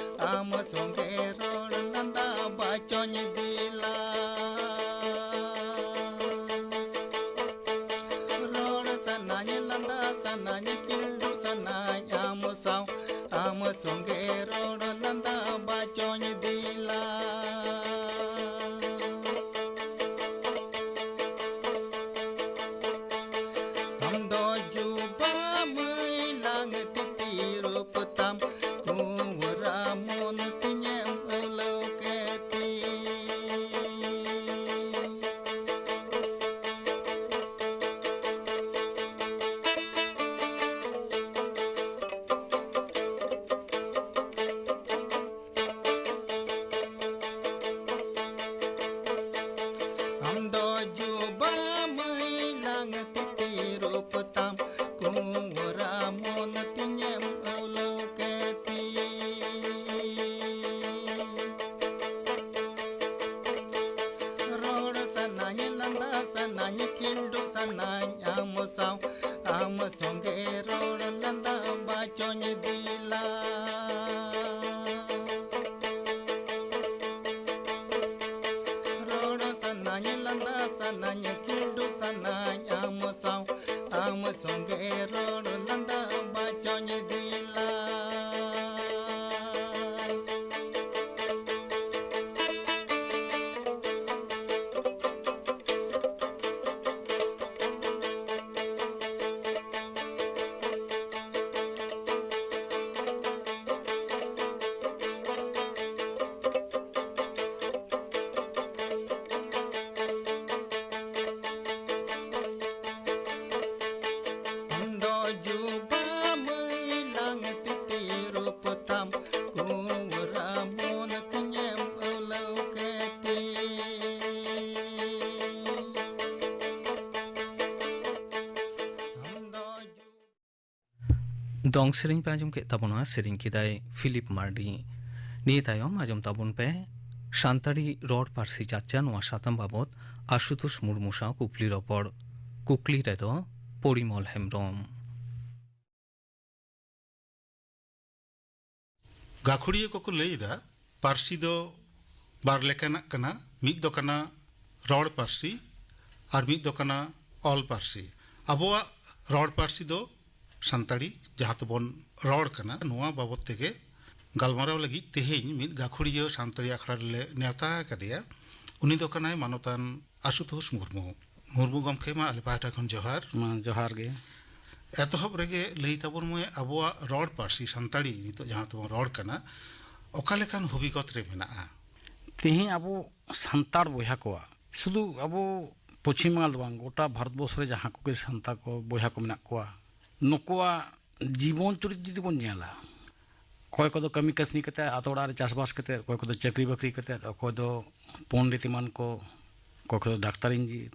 ᱟᱢ ᱥᱚᱸᱜᱮ ᱨᱚᱲ ᱞᱟᱸᱫᱟ ᱵᱟᱪᱚᱧ ᱫᱤᱞᱟ᱾ ᱨᱚᱲ ᱥᱟᱱᱟᱧ, ᱞᱟᱸᱫᱟ ᱥᱟᱱᱟᱧ, ᱠᱷᱤᱞᱰᱩ ᱥᱟᱱᱟᱧ ᱟᱢ ᱥᱟᱶ, ᱟᱢ ᱥᱚᱸᱜᱮ ᱨᱚᱲ ᱞᱟᱸᱫᱟ ᱵᱟᱪᱚᱧ ᱫᱤᱞᱟ᱾ ᱟᱢ ᱫᱚ ᱡᱩᱵᱟ ᱢᱟᱹᱭᱞᱟᱝ ᱛᱤᱛᱤ ᱨᱩᱯ ᱛᱟᱢ, ᱠᱩᱸᱣᱟᱨᱟ ᱢᱚᱱ ᱛᱤᱧᱮᱢ ᱟᱹᱣᱞᱟᱹᱣ ᱠᱮᱫ ᱛᱤᱧ᱾ ᱨᱩᱯ ᱛᱟᱢ ᱠᱩᱸᱣᱟᱨᱟ ᱢᱚᱱ ᱛᱤᱧᱮᱢ ᱟᱹᱣᱞᱟᱹᱣ ᱠᱮᱫ ᱛᱤᱧ᱾ ᱨᱚᱲ ᱥᱟᱱᱟᱧ, ᱞᱟᱸᱫᱟ ᱥᱟᱱᱟᱧ, ᱠᱷᱤᱞᱰᱩ ᱥᱟᱱᱟᱧ ᱟᱢ ᱥᱟᱶ, ᱟᱢ ᱥᱚᱸᱜᱮ ᱨᱚᱲ ᱞᱟᱸᱫᱟ ᱵᱟᱪᱚᱧ ᱫᱤᱞᱟ᱾ ᱨᱚᱲ ᱥᱟᱱᱟᱧ, ᱞᱟᱸᱫᱟ ᱥᱟᱱᱟᱧ, ᱠᱷᱤᱞᱰᱩ ᱥᱟᱱᱟᱧ ᱟᱢ ᱥᱟᱶ, ᱟᱢ ᱥᱚᱸᱜᱮ ᱨᱚᱲ ᱞᱟᱸᱫᱟ ᱵᱟᱪᱚᱧ ᱫᱤᱞᱟ᱾ ᱟᱢ ᱫᱚ ᱡᱩᱵᱟ ᱢᱟᱹᱭᱞᱟᱝ ᱛᱤᱛᱤ ᱨᱩᱯ ᱛᱟᱢ, ᱠᱩᱸᱣᱟᱨᱟ ᱢᱚᱱ ᱛᱤᱧᱮᱢ ᱟᱹᱣᱞᱟᱹᱣ ᱠᱮᱫ ᱛᱤᱧ᱾ ᱟᱢ ᱫᱚ ᱡᱩ- ᱫᱚᱝ ᱥᱮᱨᱮᱧ ᱯᱮ ᱟᱸᱡᱚᱢ ᱠᱮᱫ ᱛᱟᱵᱚᱱᱟ, ᱥᱮᱨᱮᱧ ᱠᱮᱫᱟᱭ ᱯᱷᱤᱞᱤᱯ ᱢᱟᱨᱰᱤ᱾ ᱱᱤᱭᱟᱹ ᱛᱟᱭᱚᱢ ᱟᱸᱡᱚᱢ ᱛᱟᱵᱚᱱ ᱯᱮ ᱥᱟᱱᱛᱟᱲᱤ ᱨᱚᱲ ᱯᱟᱹᱨᱥᱤ ᱪᱟᱨᱪᱟ, ᱱᱚᱣᱟ ᱥᱟᱛᱟᱢ ᱵᱟᱵᱚᱛ ᱟᱥᱩᱛᱳᱥ ᱢᱩᱨᱢᱩ ᱥᱟᱶ ᱠᱩᱠᱞᱤ ᱨᱚᱯᱚᱲ᱾ ᱠᱩᱠᱞᱤ ᱨᱮᱫᱚ ᱯᱚᱨᱤᱢᱚᱞ ᱦᱮᱢᱵᱨᱚᱢ᱾ ᱜᱟᱹᱠᱷᱩᱲᱤᱭᱟᱹ ᱠᱚᱠᱚ ᱞᱟᱹᱭ ᱮᱫᱟ, ᱯᱟᱹᱨᱥᱤ ᱫᱚ ᱵᱟᱨ ᱞᱮᱠᱟᱱᱟᱜ ᱠᱟᱱᱟ, ᱢᱤᱫ ᱫᱚ ᱠᱟᱱᱟ ᱨᱚᱲ ᱯᱟᱹᱨᱥᱤ ᱟᱨ ᱢᱤᱫ ᱫᱚ ᱠᱟᱱᱟ ᱚᱞ ᱯᱟᱹᱨᱥᱤ᱾ ᱟᱵᱚᱣᱟᱜ ᱨᱚᱲ ᱯᱟᱹᱨᱥᱤ ᱫᱚ ᱥᱟᱱᱛᱟᱲᱤ, ᱡᱟᱦᱟᱸ ᱛᱮᱵᱚᱱ ᱨᱚᱲ ᱠᱟᱱᱟ, ᱱᱚᱣᱟ ᱵᱟᱵᱚᱛ ᱛᱮᱜᱮ ᱜᱟᱞᱢᱟᱨᱟᱣ ᱞᱟᱹᱜᱤᱫ ᱛᱮᱦᱮᱧ ᱢᱤᱫ ᱜᱟᱹᱠᱷᱩᱲᱤᱭᱟᱹ ᱥᱟᱱᱛᱟᱲᱤ ᱟᱠᱷᱲᱟ ᱨᱮᱞᱮ ᱱᱮᱣᱛᱟ ᱟᱠᱟᱫᱮᱭᱟ᱾ ᱩᱱᱤ ᱫᱚ ᱠᱟᱱᱟᱭ ᱢᱟᱱᱚᱛᱟᱱ ᱟᱥᱩᱛᱳᱥ ᱢᱩᱨᱢᱩ᱾ ᱢᱩᱨᱢᱩ ᱜᱚᱢᱠᱮ, ᱢᱟ ᱟᱞᱮ ᱯᱟᱦᱴᱟ ᱠᱷᱚᱱ ᱡᱚᱦᱟᱨ᱾ ᱢᱟ, ᱡᱚᱦᱟᱨ ᱜᱮ᱾ ᱮᱛᱚᱦᱚᱵ ᱨᱮᱜᱮ ᱞᱟᱹᱭ ᱛᱟᱵᱚᱱ ᱢᱮ, ᱟᱵᱚᱣᱟᱜ ᱨᱚᱲ ᱯᱟᱹᱨᱥᱤ ᱥᱟᱱᱛᱟᱲᱤ ᱱᱤᱛᱚᱜ ᱡᱟᱦᱟᱸ ᱛᱮᱵᱚᱱ ᱨᱚᱲ ᱠᱟᱱᱟ, ᱚᱠᱟ ᱞᱮᱠᱟᱱ ᱦᱚᱵᱤᱜᱚᱛ ᱨᱮ ᱢᱮᱱᱟᱜᱼᱟ? ᱛᱮᱦᱮᱧ ᱟᱵᱚ ᱥᱟᱱᱛᱟᱲ ᱵᱚᱭᱦᱟ ᱠᱚᱣᱟᱜ, ᱥᱩᱫᱷᱩ ᱟᱵᱚ ᱯᱚᱪᱷᱤᱢ ᱵᱟᱝᱜᱟᱞ ᱫᱚ ᱵᱟᱝ, ᱜᱚᱴᱟ ᱵᱷᱟᱨᱚᱛ ᱵᱚᱨᱥᱚ ᱨᱮ ᱡᱟᱦᱟᱸ ᱠᱚᱜᱮ ᱥᱟᱱᱛᱟᱲ ᱠᱚ ᱵᱚᱭᱦᱟ ᱠᱚ ᱢᱮᱱᱟᱜ ᱠᱚᱣᱟ, ᱱᱩᱠᱩᱣᱟᱜ ᱡᱤᱵᱚᱱ ᱪᱚᱨᱤᱛ ᱡᱩᱫᱤ ᱵᱚᱱ ᱧᱮᱞᱟ, ᱚᱠᱚᱭ ᱠᱚᱫᱚ ᱠᱟᱹᱢᱤ ᱠᱟᱹᱥᱱᱤ ᱠᱟᱛᱮ, ᱟᱛᱳ ᱚᱲᱟᱜ ᱨᱮ ᱪᱟᱥᱵᱟᱥ ᱠᱟᱛᱮ, ᱚᱠᱚᱭ ᱠᱚᱫᱚ ᱪᱟᱹᱠᱨᱤ ᱵᱟᱹᱠᱨᱤ ᱠᱟᱛᱮ, ᱚᱠᱚᱭ ᱫᱚ ᱯᱚᱱᱰᱤᱛ ᱮᱢᱟᱱ ᱠᱚ, ᱚᱠᱚᱭ ᱠᱚᱫᱚ ᱰᱟᱠᱛᱟᱨ ᱤᱧᱡᱤ-,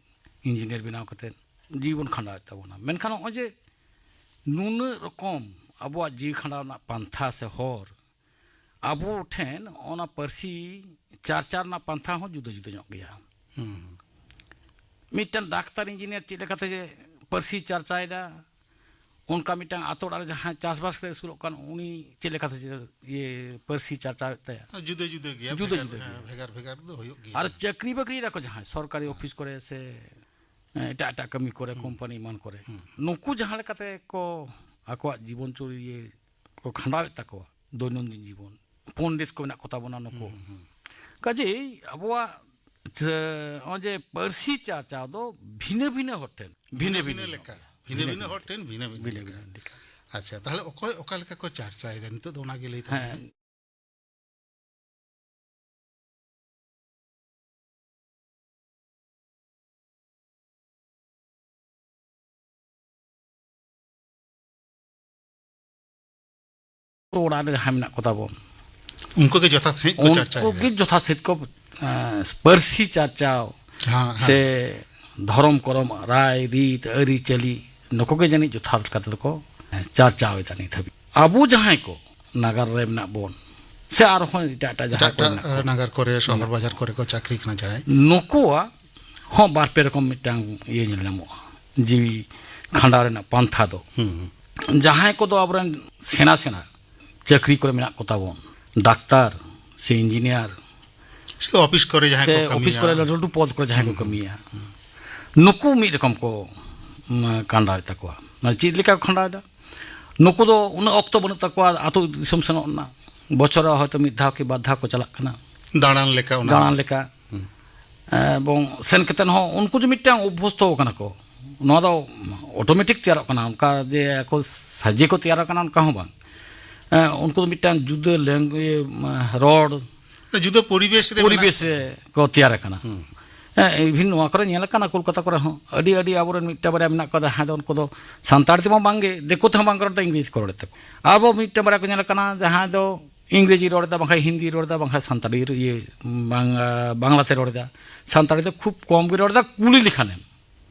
ᱤᱧᱡᱤᱱᱤᱭᱟᱨ ᱵᱮᱱᱟᱣ ᱠᱟᱛᱮ, ᱡᱤᱣᱤ ᱵᱚᱱ ᱠᱷᱟᱸᱰᱟᱣᱮᱫ ᱛᱟᱵᱚᱱᱟ᱾ ᱢᱮᱱᱠᱷᱟᱱ ᱱᱚᱜᱼᱚᱭ ᱡᱮ ᱱᱩᱱᱟᱹᱜ ᱨᱚᱠᱚᱢ ᱟᱵᱚᱣᱟᱜ ᱡᱤᱣᱤ ᱠᱷᱟᱸᱰᱟᱣ ᱨᱮᱱᱟᱜ ᱯᱟᱱᱛᱷᱟ ᱥᱮ ᱦᱚᱨ, ᱟᱵᱚ ᱴᱷᱮᱱ ᱚᱱᱟ ᱯᱟᱹᱨᱥᱤ ᱪᱟᱨᱪᱟ ᱨᱮᱱᱟᱜ ᱯᱟᱱᱛᱷᱟ ᱦᱚᱸ ᱡᱩᱫᱟᱹ ᱡᱩᱫᱟᱹ ᱧᱚᱜ ᱜᱮᱭᱟ᱾ ᱦᱩᱸ᱾ ᱢᱤᱫᱴᱟᱝ ᱰᱟᱠᱛᱟᱨ ᱤᱧᱡᱤᱱᱤᱭᱟᱨ ᱪᱮᱫ ᱞᱮᱠᱟᱛᱮ ᱡᱮ ᱯᱟᱹᱨᱥᱤ ᱪᱟᱨᱪᱟᱭᱮᱫᱟ, ᱚᱱᱠᱟ ᱢᱤᱫᱴᱟᱝ ᱟᱛᱳ ᱚᱲᱟᱜ ᱨᱮ ᱡᱟᱦᱟᱸᱭ ᱪᱟᱥᱵᱟᱥ ᱠᱟᱛᱮ ᱟᱹᱥᱩᱞᱚᱜ ᱠᱟᱱ, ᱩᱱᱤ ᱪᱮᱫ ᱞᱮᱠᱟᱛᱮ ᱡᱮ ᱤᱭᱟᱹ ᱯᱟᱹᱨᱥᱤ ᱪᱟᱨᱪᱟᱣᱮᱫ ᱛᱟᱭᱟ? ᱡᱩᱫᱟᱹ ᱡᱩᱫᱟᱹ ᱜᱮᱭᱟ, ᱡᱩᱫᱟᱹ ᱵᱷᱮᱜᱟᱨ, ᱡᱩᱫᱟᱹ ᱦᱮᱸ, ᱜᱮᱭᱟ᱾ ᱵᱷᱮᱜᱟᱨ ᱵᱷᱮᱜᱟᱨ ᱫᱚ ᱦᱩᱭᱩᱜ ᱜᱮᱭᱟ᱾ ᱟᱨ ᱪᱟᱹᱠᱨᱤ ᱵᱟᱹᱠᱨᱤᱭ ᱫᱟᱠᱚ ᱡᱟᱦᱟᱸᱭ ᱥᱚᱨᱠᱟᱨᱤ ᱚᱯᱷᱤᱥ ᱠᱚᱨᱮ ᱥᱮ ᱮᱴᱟᱜ ᱮᱴᱟᱜ ᱠᱟᱹᱢᱤ ᱠᱚᱨᱮ, ᱦᱩᱸ᱾ ᱠᱳᱢᱯᱟᱱᱤ ᱮᱢᱟᱱ ᱠᱚᱨᱮ, ᱦᱩᱸ᱾ ᱱᱩᱠᱩ ᱡᱟᱦᱟᱸ ᱞᱮᱠᱟᱛᱮ ᱠᱚ ᱟᱠᱚᱣᱟᱜ ᱡᱤᱵᱚᱱ ᱪᱚᱨᱤᱭᱟᱹ ᱠᱚ ᱠᱷᱟᱸᱰᱟᱣᱮᱫ ᱛᱟᱠᱚᱣᱟ, ᱫᱳᱭᱱᱚᱱᱫᱤᱱ ᱡᱤᱵᱚᱱ, ᱯᱚᱱᱰᱤᱛ ᱠᱚ ᱢᱮᱱᱟᱜ ᱠᱚᱛᱟ ᱵᱚᱱᱟ ᱱᱩᱠᱩ᱾ ᱦᱩᱸ, ᱦᱩᱸ᱾ ᱠᱟᱡᱮᱭ ᱟᱵᱚᱣᱟᱜ ᱛᱮ-, ᱱᱚᱜᱼᱚᱭ ᱡᱮ ᱯᱟᱹᱨᱥᱤ ᱪᱟᱨᱪᱟᱣ ᱫᱚ ᱵᱷᱤᱱᱟᱹ ᱵᱷᱤᱱᱟᱹ ᱦᱚᱲ ᱴᱷᱮᱱ ᱵᱷᱤᱱᱟᱹ ᱵᱷᱤᱱᱟᱹ ᱵᱷᱤᱱᱟᱹ ᱞᱮᱠᱟ, ᱵᱷᱤᱱᱟᱹ ᱵᱷᱤᱱᱟᱹ ᱵᱷᱤᱱᱟᱹ ᱦᱚᱲ ᱴᱷᱮᱱ ᱵᱷᱤᱱᱟᱹ ᱵᱷᱤᱱᱟᱹ ᱵᱷᱤᱱᱟᱹ ᱞᱮᱠᱟ᱾ ᱵᱷᱤᱱᱟᱹ ᱞᱮᱠᱟ᱾ ᱟᱪᱪᱷᱟ, ᱛᱟᱦᱚᱞᱮ ᱚᱠᱚᱭ ᱚᱠᱟ ᱞᱮᱠᱟ ᱠᱚ ᱪᱟᱨᱪᱟᱭᱮᱫᱟ ᱱᱤᱛᱚᱜ ᱫᱚ ᱚᱱᱟᱜᱮ ᱞᱟᱹᱭ ᱛᱟᱵᱚᱱ ᱦᱮᱸ᱾ ᱢᱮ᱾ ᱚᱲᱟᱜ ᱨᱮ ᱡᱟᱦᱟᱸᱭ ᱢᱮᱱᱟᱜ ᱠᱚᱛᱟ ᱵᱚᱱ, ᱩᱱᱠᱩ ᱜᱮ ᱡᱚᱛᱷᱟᱛ ᱥᱟᱺᱦᱤᱡ ᱠᱚ ᱪᱟᱨᱪᱟᱭᱮᱫᱟ᱾ ᱩᱱᱠᱩ ᱜᱮ ᱡᱚᱛᱷᱟᱛ ᱥᱟᱺᱦᱤᱡ ᱠᱚ, ᱮᱸ, ᱯᱟᱹᱨᱥᱤ ᱪᱟᱨᱪᱟᱣ ᱦᱮᱸ, ᱦᱮᱸ᱾ ᱥᱮ ᱫᱷᱚᱨᱚᱢ ᱠᱚᱨᱚᱢ, ᱨᱟᱭ ᱨᱤᱛ, ᱟᱹᱨᱤᱪᱟᱹᱞᱤ, ᱱᱩᱠᱩ ᱜᱮ ᱡᱟᱹᱱᱤᱡ ᱡᱚᱛᱷᱟᱛ ᱞᱮᱠᱟ ᱛᱮᱫᱚ ᱠᱚ, ᱮᱸ, ᱪᱟᱨᱪᱟᱣ ᱮᱫᱟ ᱱᱤᱛ ᱦᱟᱹᱵᱤᱡ᱾ ᱟᱵᱚ ᱡᱟᱦᱟᱸᱭ ᱠᱚ ᱱᱟᱜᱟᱨ ᱨᱮ ᱢᱮᱱᱟᱜ ᱵᱚᱱ, ᱥᱮ ᱟᱨᱦᱚᱸ ᱮᱴᱟᱜ ᱮᱴᱟᱜ ᱡᱟᱦᱟᱸ ᱮᱴᱟᱜ ᱠᱚᱨᱮ ᱮᱴᱟᱜ, ᱢᱮᱱᱟᱜ ᱠᱚᱣᱟ, ᱱᱟᱜᱟᱨ ᱠᱚᱨᱮ, ᱥᱚᱦᱚᱨ ᱵᱟᱡᱟᱨ ᱠᱚᱨᱮ ᱠᱚ ᱪᱟᱹᱠᱨᱤ ᱠᱟᱱᱟ ᱡᱟᱦᱟᱸᱭ᱾ ᱱᱩᱠᱩᱣᱟᱜ ᱦᱚᱸ ᱵᱟᱨ ᱯᱮ ᱨᱚᱠᱚᱢ ᱢᱤᱫᱴᱟᱝ ᱤᱭᱟᱹ ᱧᱮᱞ ᱧᱟᱢᱚᱜᱼᱟ, ᱡᱤᱣᱤ ᱠᱷᱟᱸᱰᱟᱣ ᱨᱮᱱᱟᱜ ᱯᱟᱱᱛᱷᱟ ᱫᱚ᱾ ᱦᱩᱸ᱾ ᱡᱟᱦᱟᱸᱭ ᱠᱚᱫᱚ ᱟᱵᱚᱨᱮᱱ ᱥᱮᱬᱟ ᱥᱮᱬᱟ ᱪᱟᱹᱠᱨᱤ ᱠᱚᱨᱮ ᱢᱮᱱᱟᱜ ᱠᱚᱛᱟ ᱵᱚᱱ, ᱰᱟᱠᱛᱟᱨ ᱥᱮ ᱤᱧᱡᱤᱱᱤᱭᱟᱨ, ᱥᱮ ᱚᱯᱷᱤᱥ ᱠᱚᱨᱮ ᱡᱟᱦᱟᱸᱭ ᱥᱮ ᱠᱚ ᱚᱯᱷᱤᱥ ᱠᱟᱹᱢᱤᱭᱟ᱾ ᱠᱚᱨᱮ ᱞᱟᱹᱴᱩ ᱞᱟᱹᱴᱩ ᱯᱚᱫᱽ ᱠᱚᱨᱮ ᱡᱟᱦᱟᱸᱭ ᱠᱚ ᱦᱩᱸ, ᱦᱩᱸ᱾ ᱠᱟᱹᱢᱤᱭᱟ, ᱦᱩᱸ᱾ ᱱᱩᱠᱩ ᱢᱤᱫ ᱨᱚᱠᱚᱢ ᱠᱚ, ᱩᱢ, ᱠᱟᱸᱰᱟᱣᱮᱫ ᱛᱟᱠᱚᱣᱟ᱾ ᱢᱟᱱᱮ ᱪᱮᱫ ᱞᱮᱠᱟ ᱠᱚ ᱠᱷᱟᱸᱰᱟᱣᱮᱫᱟ? ᱱᱩᱠᱩ ᱫᱚ ᱩᱱᱟᱹᱜ ᱚᱠᱛᱚ ᱵᱟᱹᱱᱩᱜ ᱛᱟᱠᱚᱣᱟ ᱟᱹᱛᱩ ᱫᱤᱥᱚᱢ ᱥᱮᱱᱚᱜ ᱨᱮᱱᱟᱜ, ᱵᱚᱪᱷᱚᱨ ᱨᱮ ᱦᱚᱭᱛᱳ ᱢᱤᱫ ᱫᱷᱟᱣ ᱠᱤ ᱵᱟᱨ ᱫᱷᱟᱣ ᱠᱚ ᱪᱟᱞᱟᱜ ᱠᱟᱱᱟ᱾ ᱫᱟᱬᱟᱱ ᱞᱮᱠᱟ ᱚᱱᱟ᱾ ᱫᱟᱬᱟᱱ ᱞᱮᱠᱟ᱾ ᱦᱩᱸ᱾ ᱮᱵᱚᱝ ᱥᱮᱱ ᱠᱟᱛᱮᱫ ᱦᱚᱸ ᱩᱱᱠᱩ ᱡᱮ ᱢᱤᱫᱴᱟᱝ ᱚᱵᱵᱷᱚᱥᱛᱚ ᱠᱟᱱᱟ ᱠᱚ, ᱱᱚᱣᱟ ᱫᱚ ᱚᱴᱳᱢᱮᱴᱤᱠ ᱛᱮᱭᱟᱨᱚᱜ ᱠᱟᱱᱟ, ᱚᱱᱠᱟ ᱡᱮ ᱟᱠᱚ ᱥᱟᱡᱮ ᱠᱚ ᱛᱮᱭᱟᱨ ᱟᱠᱟᱱᱟ ᱚᱱᱠᱟ ᱦᱚᱸ ᱵᱟᱝ᱾ ᱮ, ᱩᱱᱠᱩ ᱫᱚ ᱢᱤᱫᱴᱟᱝ ᱡᱩᱫᱟᱹ ᱞᱮᱝ-, ᱤᱭᱟᱹ, ᱨᱚᱲ, ᱡᱩᱫᱟᱹ ᱯᱚᱨᱤᱵᱮᱥ ᱨᱮ ᱯᱚᱨᱤᱵᱮᱥ ᱢᱮᱱᱟᱜ ᱨᱮ ᱠᱚ ᱛᱮᱭᱟᱨ ᱟᱠᱟᱱᱟ᱾ ᱦᱩᱸ᱾ ᱦᱮᱸ, even ᱱᱚᱣᱟ ᱠᱚᱨᱮ ᱧᱮᱞ ᱟᱠᱟᱱᱟ, ᱠᱳᱞᱠᱟᱛᱟ ᱠᱚᱨᱮ ᱦᱚᱸ ᱟᱹᱰᱤ, ᱟᱹᱰᱤ ᱟᱵᱚᱨᱮᱱ ᱢᱤᱫᱴᱟᱝ ᱵᱟᱨᱭᱟ ᱢᱮᱱᱟᱜ ᱠᱚᱣᱟ, ᱡᱟᱦᱟᱸᱭ ᱫᱚ ᱩᱱᱠᱩ ᱫᱚ ᱥᱟᱱᱛᱟᱲᱤ ᱛᱮᱢᱟ ᱵᱟᱝᱜᱮ, ᱫᱤᱠᱩ ᱛᱮᱦᱚᱸ ᱵᱟᱝ ᱠᱚ ᱨᱚᱲ ᱮᱫᱟ, ᱤᱝᱨᱮᱡᱤ ᱠᱚ ᱨᱚᱲᱮᱫ ᱛᱟᱠᱚ᱾ ᱟᱵᱚ ᱢᱤᱫᱴᱟᱝ ᱵᱟᱨᱭᱟ ᱠᱚ ᱧᱮᱞ ᱟᱠᱟᱱᱟ, ᱡᱟᱦᱟᱸᱭ ᱫᱚ ᱤᱝᱨᱮᱡᱤ ᱨᱚᱲ ᱮᱫᱟ, ᱵᱟᱝᱠᱷᱟᱱ ᱦᱤᱱᱫᱤ ᱨᱚᱲ ᱮᱫᱟ, ᱵᱟᱝᱠᱷᱟᱱ ᱥᱟᱱᱛᱟᱲᱤ, ᱤᱭᱟᱹ, ᱵᱟᱝ-, ᱵᱟᱝᱞᱟᱛᱮ ᱨᱚᱲ ᱮᱫᱟ᱾ ᱥᱟᱱᱛᱟᱲᱤ ᱫᱚ ᱠᱷᱩᱵ ᱠᱚᱢ ᱜᱮ ᱨᱚᱲ ᱮᱫᱟ, ᱠᱩᱞᱤ ᱞᱮᱠᱷᱟᱱᱮᱢ᱾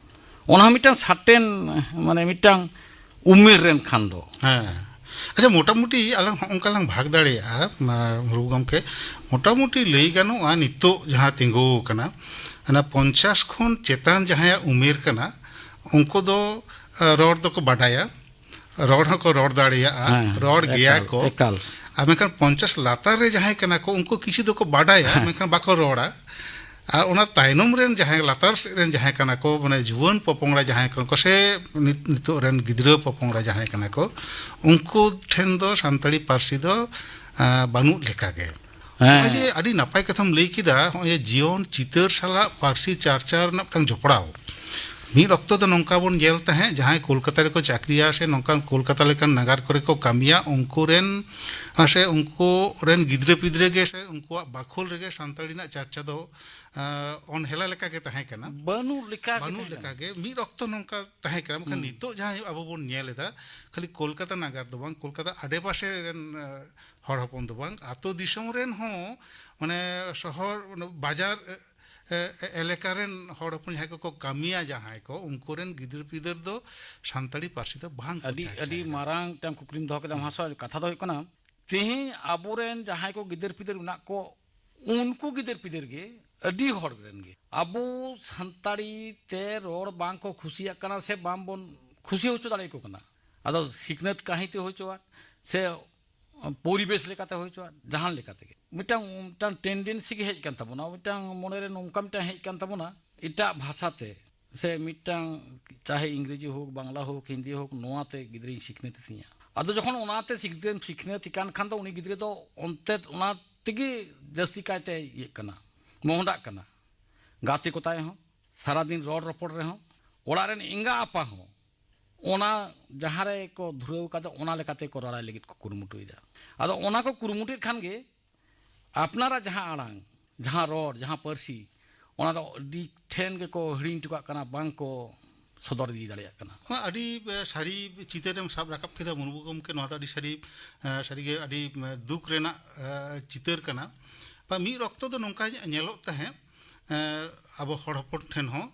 ᱚᱱᱟ ᱦᱚᱸ ᱢᱤᱫᱴᱟᱝ ᱥᱟᱨᱴᱮᱱ, ᱢᱟᱱᱮ ᱢᱤᱫᱴᱟᱝ ᱩᱢᱮᱨ ᱨᱮᱱ ᱠᱷᱟᱱ ᱫᱚ᱾ ᱦᱮᱸ᱾ ᱟᱪᱪᱷᱟ, ᱢᱚᱴᱟᱢᱩᱴᱤ ᱟᱞᱟᱝ ᱦᱚᱸ ᱚᱱᱠᱟ ᱞᱟᱝ ᱵᱷᱟᱜᱽ ᱫᱟᱲᱮᱭᱟᱜᱼᱟ, ᱢᱟ, ᱢᱩᱨᱢᱩ ᱜᱚᱢᱠᱮ, ᱢᱚᱴᱟᱢᱩᱴᱤ ᱞᱟᱹᱭ ᱜᱟᱱᱚᱜᱼᱟ ᱱᱤᱛᱚᱜ ᱡᱟᱦᱟᱸ ᱛᱤᱸᱜᱩ ᱟᱠᱟᱱᱟ, ᱚᱱᱟ ᱯᱚᱧᱪᱟᱥ ᱠᱷᱚᱱ ᱪᱮᱛᱟᱱ ᱡᱟᱦᱟᱸᱭᱟᱜ ᱩᱢᱮᱨ ᱠᱟᱱᱟ, ᱩᱱᱠᱩ ᱫᱚ, ᱟ, ᱨᱚᱲ ᱫᱚᱠᱚ ᱵᱟᱰᱟᱭᱟ, ᱨᱚᱲ ᱦᱚᱸᱠᱚ ᱨᱚᱲ ᱫᱟᱲᱮᱭᱟᱜᱼᱟ, ᱦᱮᱸ, ᱨᱚᱲ ᱜᱮᱭᱟ ᱮᱠᱟᱞ, ᱠᱚ᱾ ᱮᱠᱟᱞ᱾ ᱟᱨ ᱢᱮᱱᱠᱷᱟᱱ ᱯᱚᱧᱪᱟᱥ ᱞᱟᱛᱟᱨ ᱨᱮ ᱡᱟᱦᱟᱸᱭ ᱠᱟᱱᱟ ᱠᱚ, ᱩᱱᱠᱩ ᱠᱤᱪᱷᱩ ᱫᱚᱠᱚ ᱵᱟᱰᱟᱭᱟ, ᱦᱮᱸ᱾ ᱢᱮᱱᱠᱷᱟᱱ ᱵᱟᱠᱚ ᱨᱚᱲᱟ᱾ ᱟᱨ ᱚᱱᱟ ᱛᱟᱭᱱᱚᱢ ᱨᱮᱱ ᱡᱟᱦᱟᱸᱭ, ᱞᱟᱛᱟᱨ ᱥᱮᱫ ᱨᱮᱱ ᱡᱟᱦᱟᱸᱭ ᱠᱟᱱᱟ ᱠᱚ, ᱢᱟᱱᱮ ᱡᱩᱣᱟᱹᱱ ᱯᱚᱯᱚᱝᱲᱟ ᱡᱟᱦᱟᱸᱭ ᱠᱟᱱᱟ ᱠᱚ, ᱥᱮ ᱱᱤᱛ-, ᱱᱤᱛᱚᱜ ᱨᱮᱱ ᱜᱤᱫᱽᱨᱟᱹ ᱯᱚᱯᱚᱝᱲᱟ ᱡᱟᱦᱟᱸᱭ ᱠᱟᱱᱟ ᱠᱚ, ᱩᱱᱠᱩ ᱴᱷᱮᱱ ᱫᱚ ᱥᱟᱱᱛᱟᱲᱤ ᱯᱟᱹᱨᱥᱤ ᱫᱚ, ᱟ, ᱵᱟᱹᱱᱩᱜ ᱞᱮᱠᱟᱜᱮ᱾ ᱦᱮᱸ᱾ ᱱᱚᱜᱼᱚᱭ ᱡᱮ ᱟᱹᱰᱤ ᱱᱟᱯᱟᱭ ᱠᱟᱛᱷᱟᱢ ᱞᱟᱹᱭ ᱠᱮᱫᱟ, ᱱᱚᱜᱼᱚᱭ ᱡᱮ ᱡᱤᱭᱚᱱ ᱪᱤᱛᱟᱹᱨ ᱥᱟᱞᱟᱜ ᱯᱟᱹᱨᱥᱤ ᱪᱟᱨᱪᱟᱣ ᱨᱮᱱᱟᱜ ᱢᱤᱫᱴᱟᱝ ᱡᱚᱯᱲᱟᱣ᱾ ᱢᱤᱫ ᱚᱠᱛᱚ ᱫᱚ ᱱᱚᱝᱠᱟ ᱵᱚᱱ ᱧᱮᱞ ᱛᱟᱦᱮᱸᱫ, ᱡᱟᱦᱟᱸᱭ ᱠᱳᱞᱠᱟᱛᱟ ᱨᱮᱠᱚ ᱪᱟᱹᱠᱨᱤᱭᱟ ᱥᱮ ᱱᱚᱝᱠᱟᱱ ᱠᱳᱞᱠᱟᱛᱟ ᱞᱮᱠᱟᱱ ᱱᱟᱜᱟᱨ ᱠᱚᱨᱮ ᱠᱚ ᱠᱟᱹᱢᱤᱭᱟ, ᱩᱱᱠᱩ ᱨᱮᱱ, ᱥᱮ ᱩᱱᱠᱩ ᱨᱮᱱ ᱜᱤᱫᱽᱨᱟᱹ ᱯᱤᱫᱽᱨᱟᱹ ᱜᱮ ᱥᱮ ᱩᱱᱠᱩᱣᱟᱜ ᱵᱟᱠᱷᱳᱞ ᱨᱮᱜᱮ ᱥᱟᱱᱛᱟᱲᱤ ᱨᱮᱱᱟᱜ ᱪᱟᱨᱪᱟ ᱫᱚ, ᱟ, ᱚᱱᱦᱮᱞᱟ ᱞᱮᱠᱟ ᱜᱮ ᱛᱟᱦᱮᱸ ᱠᱟᱱᱟ᱾ ᱵᱟᱹᱱᱩᱜ ᱞᱮᱠᱟ ᱜᱮ ᱵᱟᱹᱱᱩᱜ ᱛᱟᱦᱮᱸ ᱞᱮᱠᱟ ᱠᱟᱱᱟ᱾ ᱜᱮ᱾ ᱢᱤᱫ ᱚᱠᱛᱚ ᱱᱚᱝᱠᱟ ᱛᱟᱦᱮᱸ ᱠᱟᱱᱟ, ᱢᱮᱱᱠᱷᱟᱱ ᱦᱩᱸ᱾ ᱱᱤᱛᱚᱜ ᱡᱟᱦᱟᱸ ᱟᱵᱚ ᱵᱚᱱ ᱧᱮᱞ ᱮᱫᱟ, ᱠᱷᱟᱹᱞᱤ ᱠᱳᱞᱠᱟᱛᱟ ᱱᱟᱜᱟᱨ ᱫᱚ ᱵᱟᱝ, ᱠᱳᱞᱠᱟᱛᱟ ᱟᱰᱮᱯᱟᱥᱮ ᱨᱮᱱ, ᱟ, ᱦᱚᱲ ᱦᱚᱯᱚᱱ ᱫᱚ ᱵᱟᱝ, ᱟᱛᱳ ᱫᱤᱥᱚᱢ ᱨᱮᱱ ᱦᱚᱸ, ᱢᱟᱱᱮ, ᱥᱚᱦᱚᱨ, ᱢᱟᱱᱮ, ᱵᱟᱡᱟᱨ, ᱮ, ᱮ, ᱮᱞᱟᱠᱟ ᱨᱮᱱ ᱦᱚᱲ ᱦᱚᱯᱚᱱ ᱡᱟᱦᱟᱸᱭ ᱠᱚᱠᱚ ᱠᱟᱹᱢᱤᱭᱟ, ᱡᱟᱦᱟᱸᱭ ᱠᱚ, ᱩᱱᱠᱩ ᱨᱮᱱ ᱜᱤᱫᱟᱹᱨ ᱯᱤᱫᱟᱹᱨ ᱫᱚ ᱥᱟᱱᱛᱟᱲᱤ ᱯᱟᱹᱨᱥᱤ ᱫᱚ ᱵᱟᱝ ᱠᱚ ᱟᱹᱰᱤ, ᱪᱟᱨᱪᱟᱭᱮᱫᱟ᱾ ᱟᱹᱰᱤ ᱢᱟᱨᱟᱝ ᱢᱤᱫᱴᱟᱝ ᱠᱩᱠᱞᱤᱢ ᱫᱚᱦᱚ ᱠᱮᱫᱟ, ᱢᱟᱦᱟᱥᱚᱭ᱾ ᱠᱟᱛᱷᱟ ᱫᱚ ᱦᱩᱭᱩᱜ ᱠᱟᱱᱟ, ᱛᱮᱦᱮᱧ ᱟᱵᱚᱨᱮᱱ ᱡᱟᱦᱟᱸᱭ ᱠᱚ ᱜᱤᱫᱟᱹᱨ ᱯᱤᱫᱟᱹᱨ ᱢᱮᱱᱟᱜ ᱠᱚ, ᱩᱱᱠᱩ ᱜᱤᱫᱟᱹᱨ ᱯᱤᱫᱟᱹᱨ ᱜᱮ, ᱟᱹᱰᱤ ᱦᱚᱲ ᱨᱮᱱ ᱜᱮ, ᱟᱵᱚ ᱥᱟᱱᱛᱟᱲᱤ ᱛᱮ ᱨᱚᱲ ᱵᱟᱝ ᱠᱚ ᱠᱩᱥᱤᱭᱟᱜ ᱠᱟᱱᱟ ᱥᱮ ᱵᱟᱝ ᱵᱚᱱ ᱠᱩᱥᱤ ᱦᱚᱪᱚ ᱫᱟᱲᱮᱭᱟᱠᱚ ᱠᱟᱱᱟ᱾ ᱟᱫᱚ ᱥᱤᱠᱷᱱᱟᱹᱛ ᱠᱟᱹᱦᱤ ᱛᱮ ᱦᱩᱭ ᱦᱚᱪᱚᱣᱟᱱ, ᱥᱮ ᱯᱚᱨᱤᱵᱮᱥ ᱞᱮᱠᱟᱛᱮ ᱦᱩᱭ ᱦᱚᱪᱚᱣᱟᱱ, ᱡᱟᱦᱟᱱ ᱞᱮᱠᱟ ᱛᱮᱜᱮ ᱢᱤᱫᱴᱟᱝ, ᱢᱤᱫᱴᱟᱝ ᱴᱮᱱᱰᱮᱱᱥᱤ ᱜᱮ ᱦᱮᱡ ᱠᱟᱱ ᱛᱟᱵᱚᱱᱟ, ᱢᱤᱫᱴᱟᱝ ᱢᱚᱱᱮᱨᱮ ᱱᱚᱝᱠᱟ ᱢᱤᱫᱴᱟᱝ ᱦᱮᱡ ᱠᱟᱱ ᱛᱟᱵᱚᱱᱟ, ᱮᱴᱟᱜ ᱵᱷᱟᱥᱟ ᱛᱮ ᱥᱮ ᱢᱤᱫᱴᱟᱝ, ᱪᱟᱦᱮ ᱤᱝᱨᱮᱡᱤ ᱦᱳᱠ, ᱵᱟᱝᱞᱟ ᱦᱳᱠ, ᱦᱤᱱᱫᱤ ᱦᱳᱠ, ᱱᱚᱣᱟ ᱛᱮ ᱜᱤᱫᱽᱨᱟᱹᱧ ᱥᱤᱠᱷᱱᱟᱹᱛ ᱮ ᱛᱤᱧᱟ᱾ ᱟᱫᱚ ᱡᱚᱠᱷᱚᱱ ᱚᱱᱟᱛᱮ ᱥᱤᱠᱷᱱᱟᱹᱛ, ᱥᱤᱠᱷᱱᱟᱹᱛ ᱮ ᱠᱟᱱ ᱠᱷᱟᱱ ᱫᱚ, ᱩᱱᱤ ᱜᱤᱫᱽᱨᱟᱹ ᱫᱚ ᱚᱱᱛᱮ, ᱚᱱᱟ ᱛᱮᱜᱮ ᱡᱟᱹᱥᱛᱤ ᱠᱟᱭᱛᱮ ᱤᱭᱟᱹᱜ ᱠᱟᱱᱟ, ᱢᱚᱦᱰᱟᱜ ᱠᱟᱱᱟ᱾ ᱜᱟᱛᱮ ᱠᱚ ᱛᱟᱭ ᱦᱚᱸ, ᱥᱟᱨᱟᱫᱤᱱ ᱨᱚᱲ ᱨᱚᱯᱚᱲ ᱨᱮᱦᱚᱸ, ᱚᱲᱟᱜ ᱨᱮᱱ ᱮᱸᱜᱟ ᱟᱯᱟ ᱦᱚᱸ ᱚᱱᱟ ᱡᱟᱦᱟᱸ ᱨᱮ ᱠᱚ ᱫᱷᱩᱨᱟᱹᱣ ᱠᱟᱫᱟ, ᱚᱱᱟ ᱞᱮᱠᱟᱛᱮ ᱠᱚ ᱨᱚᱲᱟᱭ ᱞᱟᱹᱜᱤᱫ ᱠᱚ ᱠᱩᱨᱩᱢᱩᱴᱩᱭᱮᱫᱟ᱾ ᱟᱫᱚ ᱚᱱᱟ ᱠᱚ ᱠᱩᱨᱩᱢᱩᱴᱩᱭᱮᱫ ᱠᱷᱟᱱ ᱜᱮ ᱟᱯᱱᱟᱨᱟᱜ ᱡᱟᱦᱟᱸ ᱟᱲᱟᱝ, ᱡᱟᱦᱟᱸ ᱨᱚᱲ, ᱡᱟᱦᱟᱸ ᱯᱟᱹᱨᱥᱤ, ᱚᱱᱟ ᱫᱚ ᱟᱹᱰᱤ ᱴᱷᱮᱱ ᱜᱮᱠᱚ ᱦᱤᱲᱤᱧ ᱦᱚᱴᱚ ᱠᱟᱜ ᱠᱟᱱᱟ, ᱵᱟᱝ ᱠᱚ ᱥᱚᱫᱚᱨ ᱤᱫᱤ ᱫᱟᱲᱮᱭᱟᱜ ᱠᱟᱱᱟ᱾ ᱦᱚᱸ, ᱟᱹᱰᱤ, ᱮ, ᱥᱟᱹᱨᱤ ᱪᱤᱛᱟᱹᱨᱮᱢ ᱥᱟᱵ ᱨᱟᱠᱟᱵ ᱠᱮᱫᱟ ᱢᱩᱨᱢᱩ ᱜᱚᱢᱠᱮ, ᱱᱚᱣᱟ ᱫᱚ ᱟᱹᱰᱤ ᱥᱟᱹᱨᱤ, ᱮ, ᱥᱟᱹᱨᱤᱜᱮ ᱟᱹᱰᱤ, ᱮ, ᱫᱩᱠ ᱨᱮᱱᱟᱜ, ᱮ, ᱪᱤᱛᱟᱹᱨ ᱠᱟᱱᱟ᱾ ᱵᱟ, ᱢᱤᱫ ᱚᱠᱛᱚ ᱫᱚ ᱱᱚᱝᱠᱟ ᱧᱮᱞᱚᱜ ᱛᱟᱦᱮᱸᱫ, ᱮ, ᱟᱵᱚ ᱦᱚᱲ ᱦᱚᱯᱚᱱ ᱴᱷᱮᱱ ᱦᱚᱸ,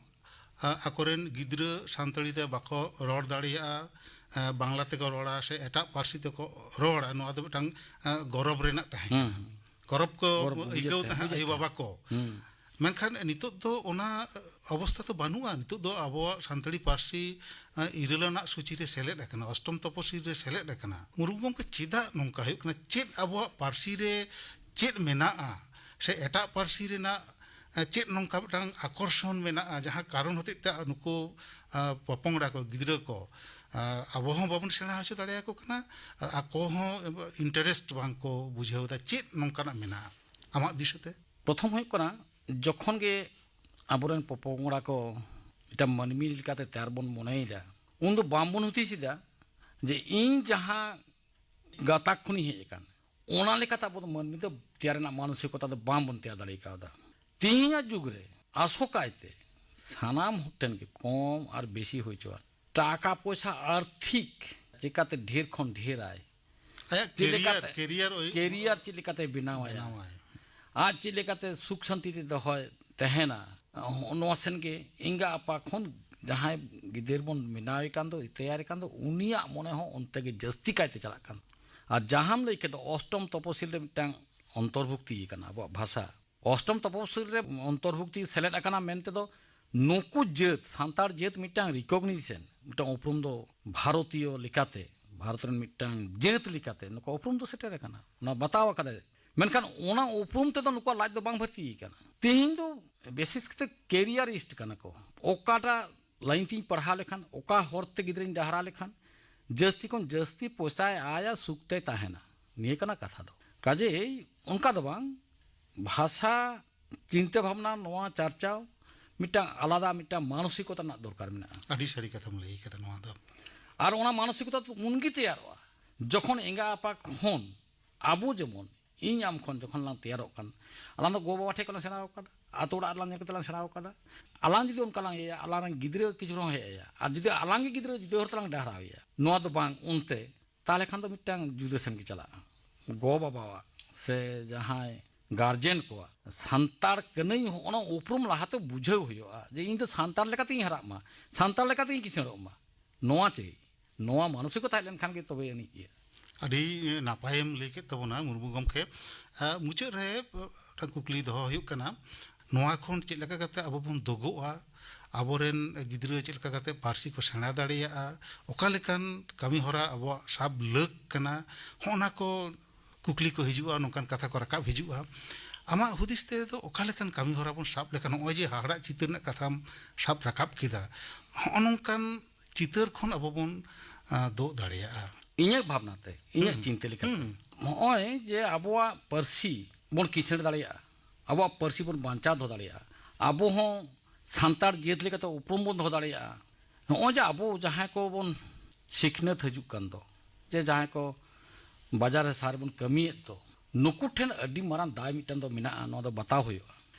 ᱟ-, ᱟᱠᱚᱨᱮᱱ ᱜᱤᱫᱽᱨᱟᱹ ᱥᱟᱱᱛᱟᱲᱤ ᱛᱮ ᱵᱟᱠᱚ ᱨᱚᱲ ᱫᱟᱲᱮᱭᱟᱜᱼᱟ, ᱟ, ᱵᱟᱝᱞᱟ ᱛᱮᱠᱚ ᱨᱚᱲᱟ ᱥᱮ ᱮᱴᱟᱜ ᱯᱟᱹᱨᱥᱤ ᱛᱮᱠᱚ ᱨᱚᱲᱟ, ᱱᱚᱣᱟ ᱫᱚ ᱢᱤᱫᱴᱟᱝ, ᱟ, ᱜᱚᱨᱚᱵᱽ ᱨᱮᱱᱟᱜ ᱛᱟᱦᱮᱸ ᱠᱟᱱᱟ᱾ ᱦᱩᱸ᱾ ᱜᱚᱨᱚᱵᱽ ᱠᱚ ᱜᱚᱨᱚᱵᱽ ᱠᱚ ᱵᱩᱡᱷᱟᱹᱣ ᱟᱹᱭᱠᱟᱹᱣ ᱛᱟᱦᱮᱸᱫ, ᱛᱟᱦᱮᱸᱫ ᱵᱩᱡᱷᱟᱹᱣ ᱟᱭᱳᱼᱵᱟᱵᱟ ᱛᱟᱦᱮᱸᱫ᱾ ᱠᱚ᱾ ᱦᱩᱸ᱾ ᱢᱮᱱᱠᱷᱟᱱ ᱱᱤᱛᱚᱜ ᱫᱚ ᱚᱱᱟ ᱚᱵᱚᱥᱛᱷᱟ ᱫᱚ ᱵᱟᱹᱱᱩᱜᱼᱟ᱾ ᱱᱤᱛᱚᱜ ᱫᱚ ᱟᱵᱚᱣᱟᱜ ᱥᱟᱱᱛᱟᱲᱤ ᱯᱟᱹᱨᱥᱤ, ᱟ, ᱤᱨᱟᱹᱞ ᱟᱱᱟᱜ ᱥᱩᱪᱤ ᱨᱮ ᱥᱮᱞᱮᱫ ᱟᱠᱟᱱᱟ, ᱚᱥᱴᱚᱢ ᱛᱚᱯᱚᱥᱤᱞ ᱨᱮ ᱥᱮᱞᱮᱫ ᱟᱠᱟᱱᱟ᱾ ᱢᱩᱨᱢᱩ ᱜᱚᱢᱠᱮ, ᱪᱮᱫᱟᱜ ᱱᱚᱝᱠᱟ ᱦᱩᱭᱩᱜ ᱠᱟᱱᱟ? ᱪᱮᱫ ᱟᱵᱚᱣᱟᱜ ᱯᱟᱹᱨᱥᱤ ᱨᱮ ᱪᱮᱫ ᱢᱮᱱᱟᱜᱼᱟ? ᱥᱮ ᱮᱴᱟᱜ ᱯᱟᱹᱨᱥᱤ ᱨᱮᱱᱟᱜ, ᱮ, ᱪᱮᱫ ᱱᱚᱝᱠᱟ ᱢᱤᱫᱴᱟᱝ ᱟᱠᱚᱨᱥᱚᱱ ᱢᱮᱱᱟᱜᱼᱟ, ᱡᱟᱦᱟᱸ ᱠᱟᱨᱚᱱ ᱦᱚᱛᱮᱡ ᱛᱮ ᱱᱩᱠᱩ, ᱟ, ᱯᱚᱯᱚᱝᱲᱟ ᱠᱚ, ᱜᱤᱫᱽᱨᱟᱹ ᱠᱚ, ᱟ, ᱟᱵᱚ ᱦᱚᱸ ᱵᱟᱵᱚᱱ ᱥᱮᱬᱟ ᱦᱚᱪᱚ ᱫᱟᱲᱮᱭᱟᱠᱚ ᱠᱟᱱᱟ, ᱟᱨ ᱟᱠᱚ ᱦᱚᱸ interest ᱵᱟᱝ ᱠᱚ ᱵᱩᱡᱷᱟᱹᱣ ᱮᱫᱟ? ᱪᱮᱫ ᱱᱚᱝᱠᱟᱱᱟᱜ ᱢᱮᱱᱟᱜᱼᱟ ᱟᱢᱟᱜ ᱫᱤᱥᱟᱹᱛᱮ? ᱯᱨᱚᱛᱷᱚᱢ ᱦᱩᱭᱩᱜ ᱠᱟᱱᱟ, ᱡᱚᱠᱷᱚᱱ ᱜᱮ ᱟᱵᱚᱨᱮᱱ ᱯᱚᱯᱚᱝᱲᱟ ᱠᱚ ᱢᱤᱫᱴᱟᱝ ᱢᱟᱹᱱᱢᱤ ᱞᱮᱠᱟᱛᱮ ᱛᱮᱭᱟᱨ ᱵᱚᱱ ᱢᱚᱱᱮᱭᱮᱫᱟ, ᱩᱱᱫᱚ ᱵᱟᱝᱵᱚᱱ ᱦᱩᱫᱤᱥ ᱮᱫᱟ ᱡᱮ ᱤᱧ ᱡᱟᱦᱟᱸ ᱜᱟᱛᱟᱠ ᱠᱷᱚᱱᱤᱧ ᱦᱮᱡ ᱟᱠᱟᱱ, ᱚᱱᱟ ᱞᱮᱠᱟᱛᱮ ᱟᱵᱚ ᱫᱚ ᱢᱟᱹᱱᱢᱤ ᱫᱚ ᱛᱮᱭᱟᱨ ᱨᱮᱱᱟᱜ ᱢᱟᱱᱚᱥᱤᱠᱚᱛᱟ ᱫᱚ ᱵᱟᱝᱵᱚᱱ ᱛᱮᱭᱟᱨ ᱫᱟᱲᱮ ᱠᱟᱣᱫᱟ᱾ ᱛᱮᱦᱮᱧᱟᱜ ᱡᱩᱜᱽ ᱨᱮ ᱟᱥᱚᱠᱟᱭᱛᱮ ᱥᱟᱱᱟᱢ ᱦᱚᱲ ᱴᱷᱮᱱ ᱜᱮ ᱠᱚᱢ ᱟᱨ ᱵᱮᱥᱤ ᱦᱩᱭ ᱦᱚᱪᱚᱣᱟᱱ, ᱴᱟᱠᱟ ᱯᱚᱭᱥᱟ ᱟᱨᱛᱷᱤᱠ ᱪᱤᱠᱟᱹᱛᱮ ᱰᱷᱮᱨ ᱠᱷᱚᱱ ᱰᱷᱮᱨ ᱟᱭ, ᱟᱭᱟᱜ ᱪᱮᱫ career, ᱞᱮᱠᱟᱛᱮ, career ᱳᱭ career ᱪᱮᱫ ᱞᱮᱠᱟᱛᱮ ᱵᱮᱱᱟᱣ ᱟᱭᱟ? ᱵᱮᱱᱟᱣ ᱟᱭ᱾ ᱟᱡ ᱪᱮᱫ ᱞᱮᱠᱟᱛᱮ ᱥᱩᱠ ᱥᱟᱱᱛᱤ ᱛᱮ ᱫᱚᱦᱚᱭ ᱛᱟᱦᱮᱱᱟ? ᱱᱚᱣᱟ ᱥᱮᱱ ᱜᱮ ᱮᱸᱜᱟ ᱟᱯᱟ ᱠᱷᱚᱱ ᱡᱟᱦᱟᱸᱭ ᱜᱤᱫᱟᱹᱨ ᱵᱚᱱ ᱵᱮᱱᱟᱣᱮ ᱠᱟᱱ ᱫᱚ, ᱛᱮᱭᱟᱨᱮ ᱠᱟᱱ ᱫᱚ, ᱩᱱᱤᱭᱟᱜ ᱢᱚᱱᱮ ᱦᱚᱸ ᱚᱱᱛᱮ ᱜᱮ ᱡᱟᱹᱥᱛᱤ ᱠᱟᱭᱛᱮ ᱪᱟᱞᱟᱜ ᱠᱟᱱ᱾ ᱟᱨ ᱡᱟᱦᱟᱸᱢ ᱞᱟᱹᱭ ᱠᱮᱫ ᱫᱚ ᱚᱥᱴᱚᱢ ᱛᱚᱯᱚᱥᱤᱞ ᱨᱮ ᱢᱤᱫᱴᱟᱝ ᱚᱱᱛᱚᱨᱵᱷᱩᱠᱛᱤ ᱠᱟᱱᱟ ᱟᱵᱚᱣᱟᱜ ᱵᱷᱟᱥᱟ, ᱚᱥᱴᱚᱢ ᱛᱚᱯᱚᱥᱤᱞ ᱨᱮ ᱚᱱᱛᱚᱨᱵᱷᱩᱠᱛᱤ ᱥᱮᱞᱮᱫ ᱟᱠᱟᱱᱟ ᱢᱮᱱᱛᱮ ᱫᱚ ᱱᱩᱠᱩ ᱡᱟᱹᱛ, ᱥᱟᱱᱛᱟᱲ ᱡᱟᱹᱛ ᱢᱤᱫᱴᱟᱝ recognition, ᱢᱤᱫᱴᱟᱝ ᱩᱯᱨᱩᱢ ᱫᱚ ᱵᱷᱟᱨᱚᱛᱤᱭᱚ ᱞᱮᱠᱟᱛᱮ, ᱵᱷᱟᱨᱚᱛ ᱨᱮᱱ ᱢᱤᱫᱴᱟᱝ ᱡᱟᱹᱛ ᱞᱮᱠᱟᱛᱮ ᱱᱩᱠᱩ ᱩᱯᱨᱩᱢ ᱫᱚ ᱥᱮᱴᱮᱨ ᱟᱠᱟᱱᱟ, ᱚᱱᱟ ᱵᱟᱛᱟᱣ ᱟᱠᱟᱫᱟᱭ᱾ ᱢᱮᱱᱠᱷᱟᱱ ᱚᱱᱟ ᱩᱯᱨᱩᱢ ᱛᱮᱫᱚ ᱱᱩᱠᱩᱣᱟᱜ ᱞᱟᱡ ᱫᱚ ᱵᱟᱝ ᱵᱷᱟᱹᱨᱛᱤ ᱟᱠᱟᱱᱟ᱾ ᱛᱮᱦᱮᱧ ᱫᱚ ᱵᱤᱥᱮᱥ ᱠᱟᱛᱮ careerist ᱠᱟᱱᱟ ᱠᱚ, ᱚᱠᱟᱴᱟᱜ line ᱛᱤᱧ ᱯᱟᱲᱦᱟᱣ ᱞᱮᱠᱷᱟᱱ, ᱚᱠᱟ ᱦᱚᱨ ᱛᱮ ᱜᱤᱫᱽᱨᱟᱹᱧ ᱰᱟᱦᱟᱨᱟ ᱞᱮᱠᱷᱟᱱ ᱡᱟᱹᱥᱛᱤ ᱠᱷᱚᱱ ᱡᱟᱹᱥᱛᱤ ᱯᱚᱭᱥᱟᱭ ᱟᱭᱟ, ᱥᱩᱠ ᱛᱮᱭ ᱛᱟᱦᱮᱱᱟ, ᱱᱤᱭᱟᱹ ᱠᱟᱱᱟ ᱠᱟᱛᱷᱟ ᱫᱚ᱾ ᱠᱟᱡᱮᱭ ᱚᱱᱠᱟ ᱫᱚ ᱵᱟᱝ, ᱵᱷᱟᱥᱟ ᱪᱤᱱᱛᱟᱹ ᱵᱷᱟᱵᱽᱱᱟ ᱱᱚᱣᱟ ᱪᱟᱨᱪᱟᱣ ᱢᱤᱫᱴᱟᱝ ᱟᱞᱟᱫᱟ ᱢᱤᱫᱴᱟᱝ ᱢᱟᱱᱚᱥᱤᱠᱚᱛᱟ ᱨᱮᱱᱟᱜ ᱫᱚᱨᱠᱟᱨ ᱢᱮᱱᱟᱜᱼᱟ᱾ ᱟᱹᱰᱤ ᱥᱟᱹᱨᱤ ᱠᱟᱛᱷᱟᱢ ᱞᱟᱹᱭ ᱠᱟᱫᱟ ᱱᱚᱣᱟ ᱫᱚ᱾ ᱟᱨ ᱚᱱᱟ ᱢᱟᱱᱚᱥᱤᱠᱚᱛᱟ ᱫᱚ ᱩᱱᱜᱮ ᱛᱮᱭᱟᱨᱚᱜᱼᱟ, ᱡᱚᱠᱷᱚᱱ ᱮᱸᱜᱟ ᱟᱯᱟ ᱠᱷᱚᱱ ᱟᱵᱚ, ᱡᱮᱢᱚᱱ ᱤᱧ ᱟᱢ ᱠᱷᱚᱱ ᱡᱚᱠᱷᱚᱱ ᱞᱟᱝ ᱛᱮᱭᱟᱨᱚᱜ ᱠᱟᱱ, ᱟᱞᱟᱝ ᱫᱚ ᱜᱚ ᱵᱟᱵᱟ ᱴᱷᱮᱱ ᱠᱷᱚᱱ ᱞᱟᱝ ᱥᱮᱬᱟ ᱟᱠᱟᱫᱟ, ᱟᱛᱳ ᱚᱲᱟᱜ ᱨᱮᱞᱟᱝ ᱧᱮᱞ ᱠᱟᱛᱮ ᱞᱟᱝ ᱥᱮᱬᱟ ᱟᱠᱟᱫᱟ᱾ ᱟᱞᱟᱝ ᱡᱩᱫᱤ ᱚᱱᱠᱟ ᱞᱟᱝ ᱤᱭᱟᱹᱭᱟ, ᱟᱞᱟᱝ ᱨᱮᱱ ᱜᱤᱫᱽᱨᱟᱹ ᱠᱤᱪᱷᱩ ᱨᱮᱦᱚᱸ ᱦᱮᱡ ᱟᱭᱟ, ᱟᱨ ᱡᱩᱫᱤ ᱟᱞᱟᱝ ᱜᱮ ᱜᱤᱫᱽᱨᱟᱹ ᱡᱩᱫᱟᱹ ᱦᱚᱨ ᱛᱮᱞᱟᱝ ᱰᱟᱦᱟᱨᱟᱣ ᱮᱭᱟ, ᱱᱚᱣᱟ ᱫᱚ ᱵᱟᱝ, ᱚᱱᱛᱮ ᱛᱟᱦᱚᱞᱮ ᱠᱷᱟᱱ ᱫᱚ ᱢᱤᱫᱴᱟᱝ ᱡᱩᱫᱟᱹ ᱥᱮᱱ ᱜᱮ ᱪᱟᱞᱟᱜᱼᱟ᱾ ᱜᱚ ᱵᱟᱵᱟᱣᱟᱜ ᱥᱮ ᱡᱟᱦᱟᱸᱭ ᱜᱟᱨᱡᱮᱱ ᱠᱚᱣᱟᱜ, ᱥᱟᱱᱛᱟᱲ ᱠᱟᱹᱱᱟᱹᱧ ᱦᱚᱸᱜᱼᱚ ᱱᱚᱣᱟ ᱩᱯᱨᱩᱢ ᱞᱟᱦᱟᱛᱮ ᱵᱩᱡᱷᱟᱹᱣ ᱦᱩᱭᱩᱜᱼᱟ ᱡᱮ ᱤᱧ ᱫᱚ ᱥᱟᱱᱛᱟᱲ ᱞᱮᱠᱟᱛᱮᱧ ᱦᱟᱨᱟᱜ ᱢᱟ, ᱥᱟᱱᱛᱟᱲ ᱞᱮᱠᱟᱛᱮᱧ ᱠᱤᱥᱟᱹᱬᱚᱜ ᱢᱟ᱾ ᱱᱚᱣᱟ ᱪᱮᱫ, ᱱᱚᱣᱟ ᱢᱟᱱᱚᱥᱤᱠᱚᱛᱟ ᱦᱮᱡ ᱞᱮᱱᱠᱷᱟᱱ ᱜᱮ ᱛᱚᱵᱮ ᱟᱹᱱᱤᱡ ᱜᱮ᱾ ᱟᱹᱰᱤ ᱱᱟᱯᱟᱭᱮᱢ ᱞᱟᱹᱭ ᱠᱮᱫ ᱛᱟᱵᱚᱱᱟ ᱢᱩᱨᱢᱩ ᱜᱚᱢᱠᱮ᱾ ᱟᱨ ᱢᱩᱪᱟᱹᱫ ᱨᱮ ᱢᱤᱫᱴᱟᱝ ᱠᱩᱠᱞᱤ ᱫᱚᱦᱚ ᱦᱩᱭᱩᱜ ᱠᱟᱱᱟ, ᱱᱚᱣᱟ ᱠᱷᱚᱱ ᱪᱮᱫ ᱞᱮᱠᱟ ᱠᱟᱛᱮ ᱟᱵᱚ ᱵᱚᱱ ᱫᱚᱜᱚᱜᱼᱟ? ᱟᱵᱚᱨᱮᱱ ᱜᱤᱫᱽᱨᱟᱹ ᱪᱮᱫ ᱞᱮᱠᱟ ᱠᱟᱛᱮ ᱯᱟᱹᱨᱥᱤ ᱠᱚ ᱥᱮᱬᱟ ᱫᱟᱲᱮᱭᱟᱜᱼᱟ? ᱚᱠᱟ ᱞᱮᱠᱟᱱ ᱠᱟᱹᱢᱤ ᱦᱚᱨᱟ ᱟᱵᱚᱣᱟᱜ ᱥᱟᱵ ᱞᱟᱹᱠ ᱠᱟᱱᱟ? ᱦᱚᱸᱜᱼᱚ ᱱᱟ ᱠᱚ ᱠᱩᱠᱞᱤ ᱠᱚ ᱦᱤᱡᱩᱜᱼᱟ, ᱱᱚᱝᱠᱟᱱ ᱠᱟᱛᱷᱟ ᱠᱚ ᱨᱟᱠᱟᱵ ᱦᱤᱡᱩᱜᱼᱟ᱾ ᱟᱢᱟᱜ ᱦᱩᱫᱤᱥ ᱛᱮᱫᱚ ᱚᱠᱟ ᱞᱮᱠᱟᱱ ᱠᱟᱹᱢᱤ ᱦᱚᱨᱟ ᱵᱚᱱ ᱥᱟᱵ ᱞᱮᱠᱷᱟᱱ ᱱᱚᱜᱼᱚᱭ ᱡᱮ ᱦᱟᱦᱟᱲᱟᱜ ᱪᱤᱛᱟᱹᱨ ᱨᱮᱱᱟᱜ ᱠᱟᱛᱷᱟᱢ ᱥᱟᱵ ᱨᱟᱠᱟᱵ ᱠᱮᱫᱟ, ᱦᱚᱸᱜᱼᱚ ᱱᱚᱝᱠᱟᱱ ᱪᱤᱛᱟᱹᱨ ᱠᱷᱚᱱ ᱟᱵᱚ ᱵᱚᱱ, ᱟᱸ, ᱫᱳᱜ ᱫᱟᱲᱮᱭᱟᱜᱼᱟ? ᱤᱧᱟᱹᱜ ᱵᱷᱟᱵᱽᱱᱟ ᱛᱮ, ᱤᱧᱟᱹᱜ ᱦᱩᱸ᱾ ᱪᱤᱱᱛᱟᱹ ᱞᱮᱠᱟᱛᱮ, ᱦᱩᱸ᱾ ᱱᱚᱜᱼᱚᱭ ᱡᱮ ᱟᱵᱚᱣᱟᱜ ᱯᱟᱹᱨᱥᱤ ᱵᱚᱱ ᱠᱤᱥᱟᱹᱬ ᱫᱟᱲᱮᱭᱟᱜᱼᱟ, ᱟᱵᱚᱣᱟᱜ ᱯᱟᱹᱨᱥᱤ ᱵᱚᱱ ᱵᱟᱧᱪᱟᱣ ᱫᱚᱦᱚ ᱫᱟᱲᱮᱭᱟᱜᱼᱟ, ᱟᱵᱚ ᱦᱚᱸ ᱥᱟᱱᱛᱟᱲ ᱡᱟᱹᱛ ᱞᱮᱠᱟᱛᱮ ᱩᱯᱨᱩᱢ ᱵᱚᱱ ᱫᱚᱦᱚ ᱫᱟᱲᱮᱭᱟᱜᱼᱟ᱾ ᱱᱚᱜᱼᱚᱭ ᱡᱮ ᱟᱵᱚ ᱡᱟᱦᱟᱸᱭ ᱠᱚᱵᱚᱱ ᱥᱤᱠᱷᱱᱟᱹᱛ ᱦᱤᱡᱩᱜ ᱠᱟᱱ ᱫᱚ, ᱡᱮ ᱡᱟᱦᱟᱸᱭ ᱠᱚ ᱵᱟᱡᱟᱨ ᱨᱮ ᱥᱟᱦᱟᱨ ᱨᱮᱵᱚᱱ ᱠᱟᱹᱢᱤᱭᱮᱫ ᱫᱚ, ᱱᱩᱠᱩ ᱴᱷᱮᱱ ᱟᱹᱰᱤ ᱢᱟᱨᱟᱝ ᱫᱟᱭ ᱢᱤᱫᱴᱟᱝ ᱫᱚ ᱢᱮᱱᱟᱜᱼᱟ, ᱱᱚᱣᱟ ᱫᱚ ᱵᱟᱛᱟᱣ ᱦᱩᱭᱩᱜᱼᱟ᱾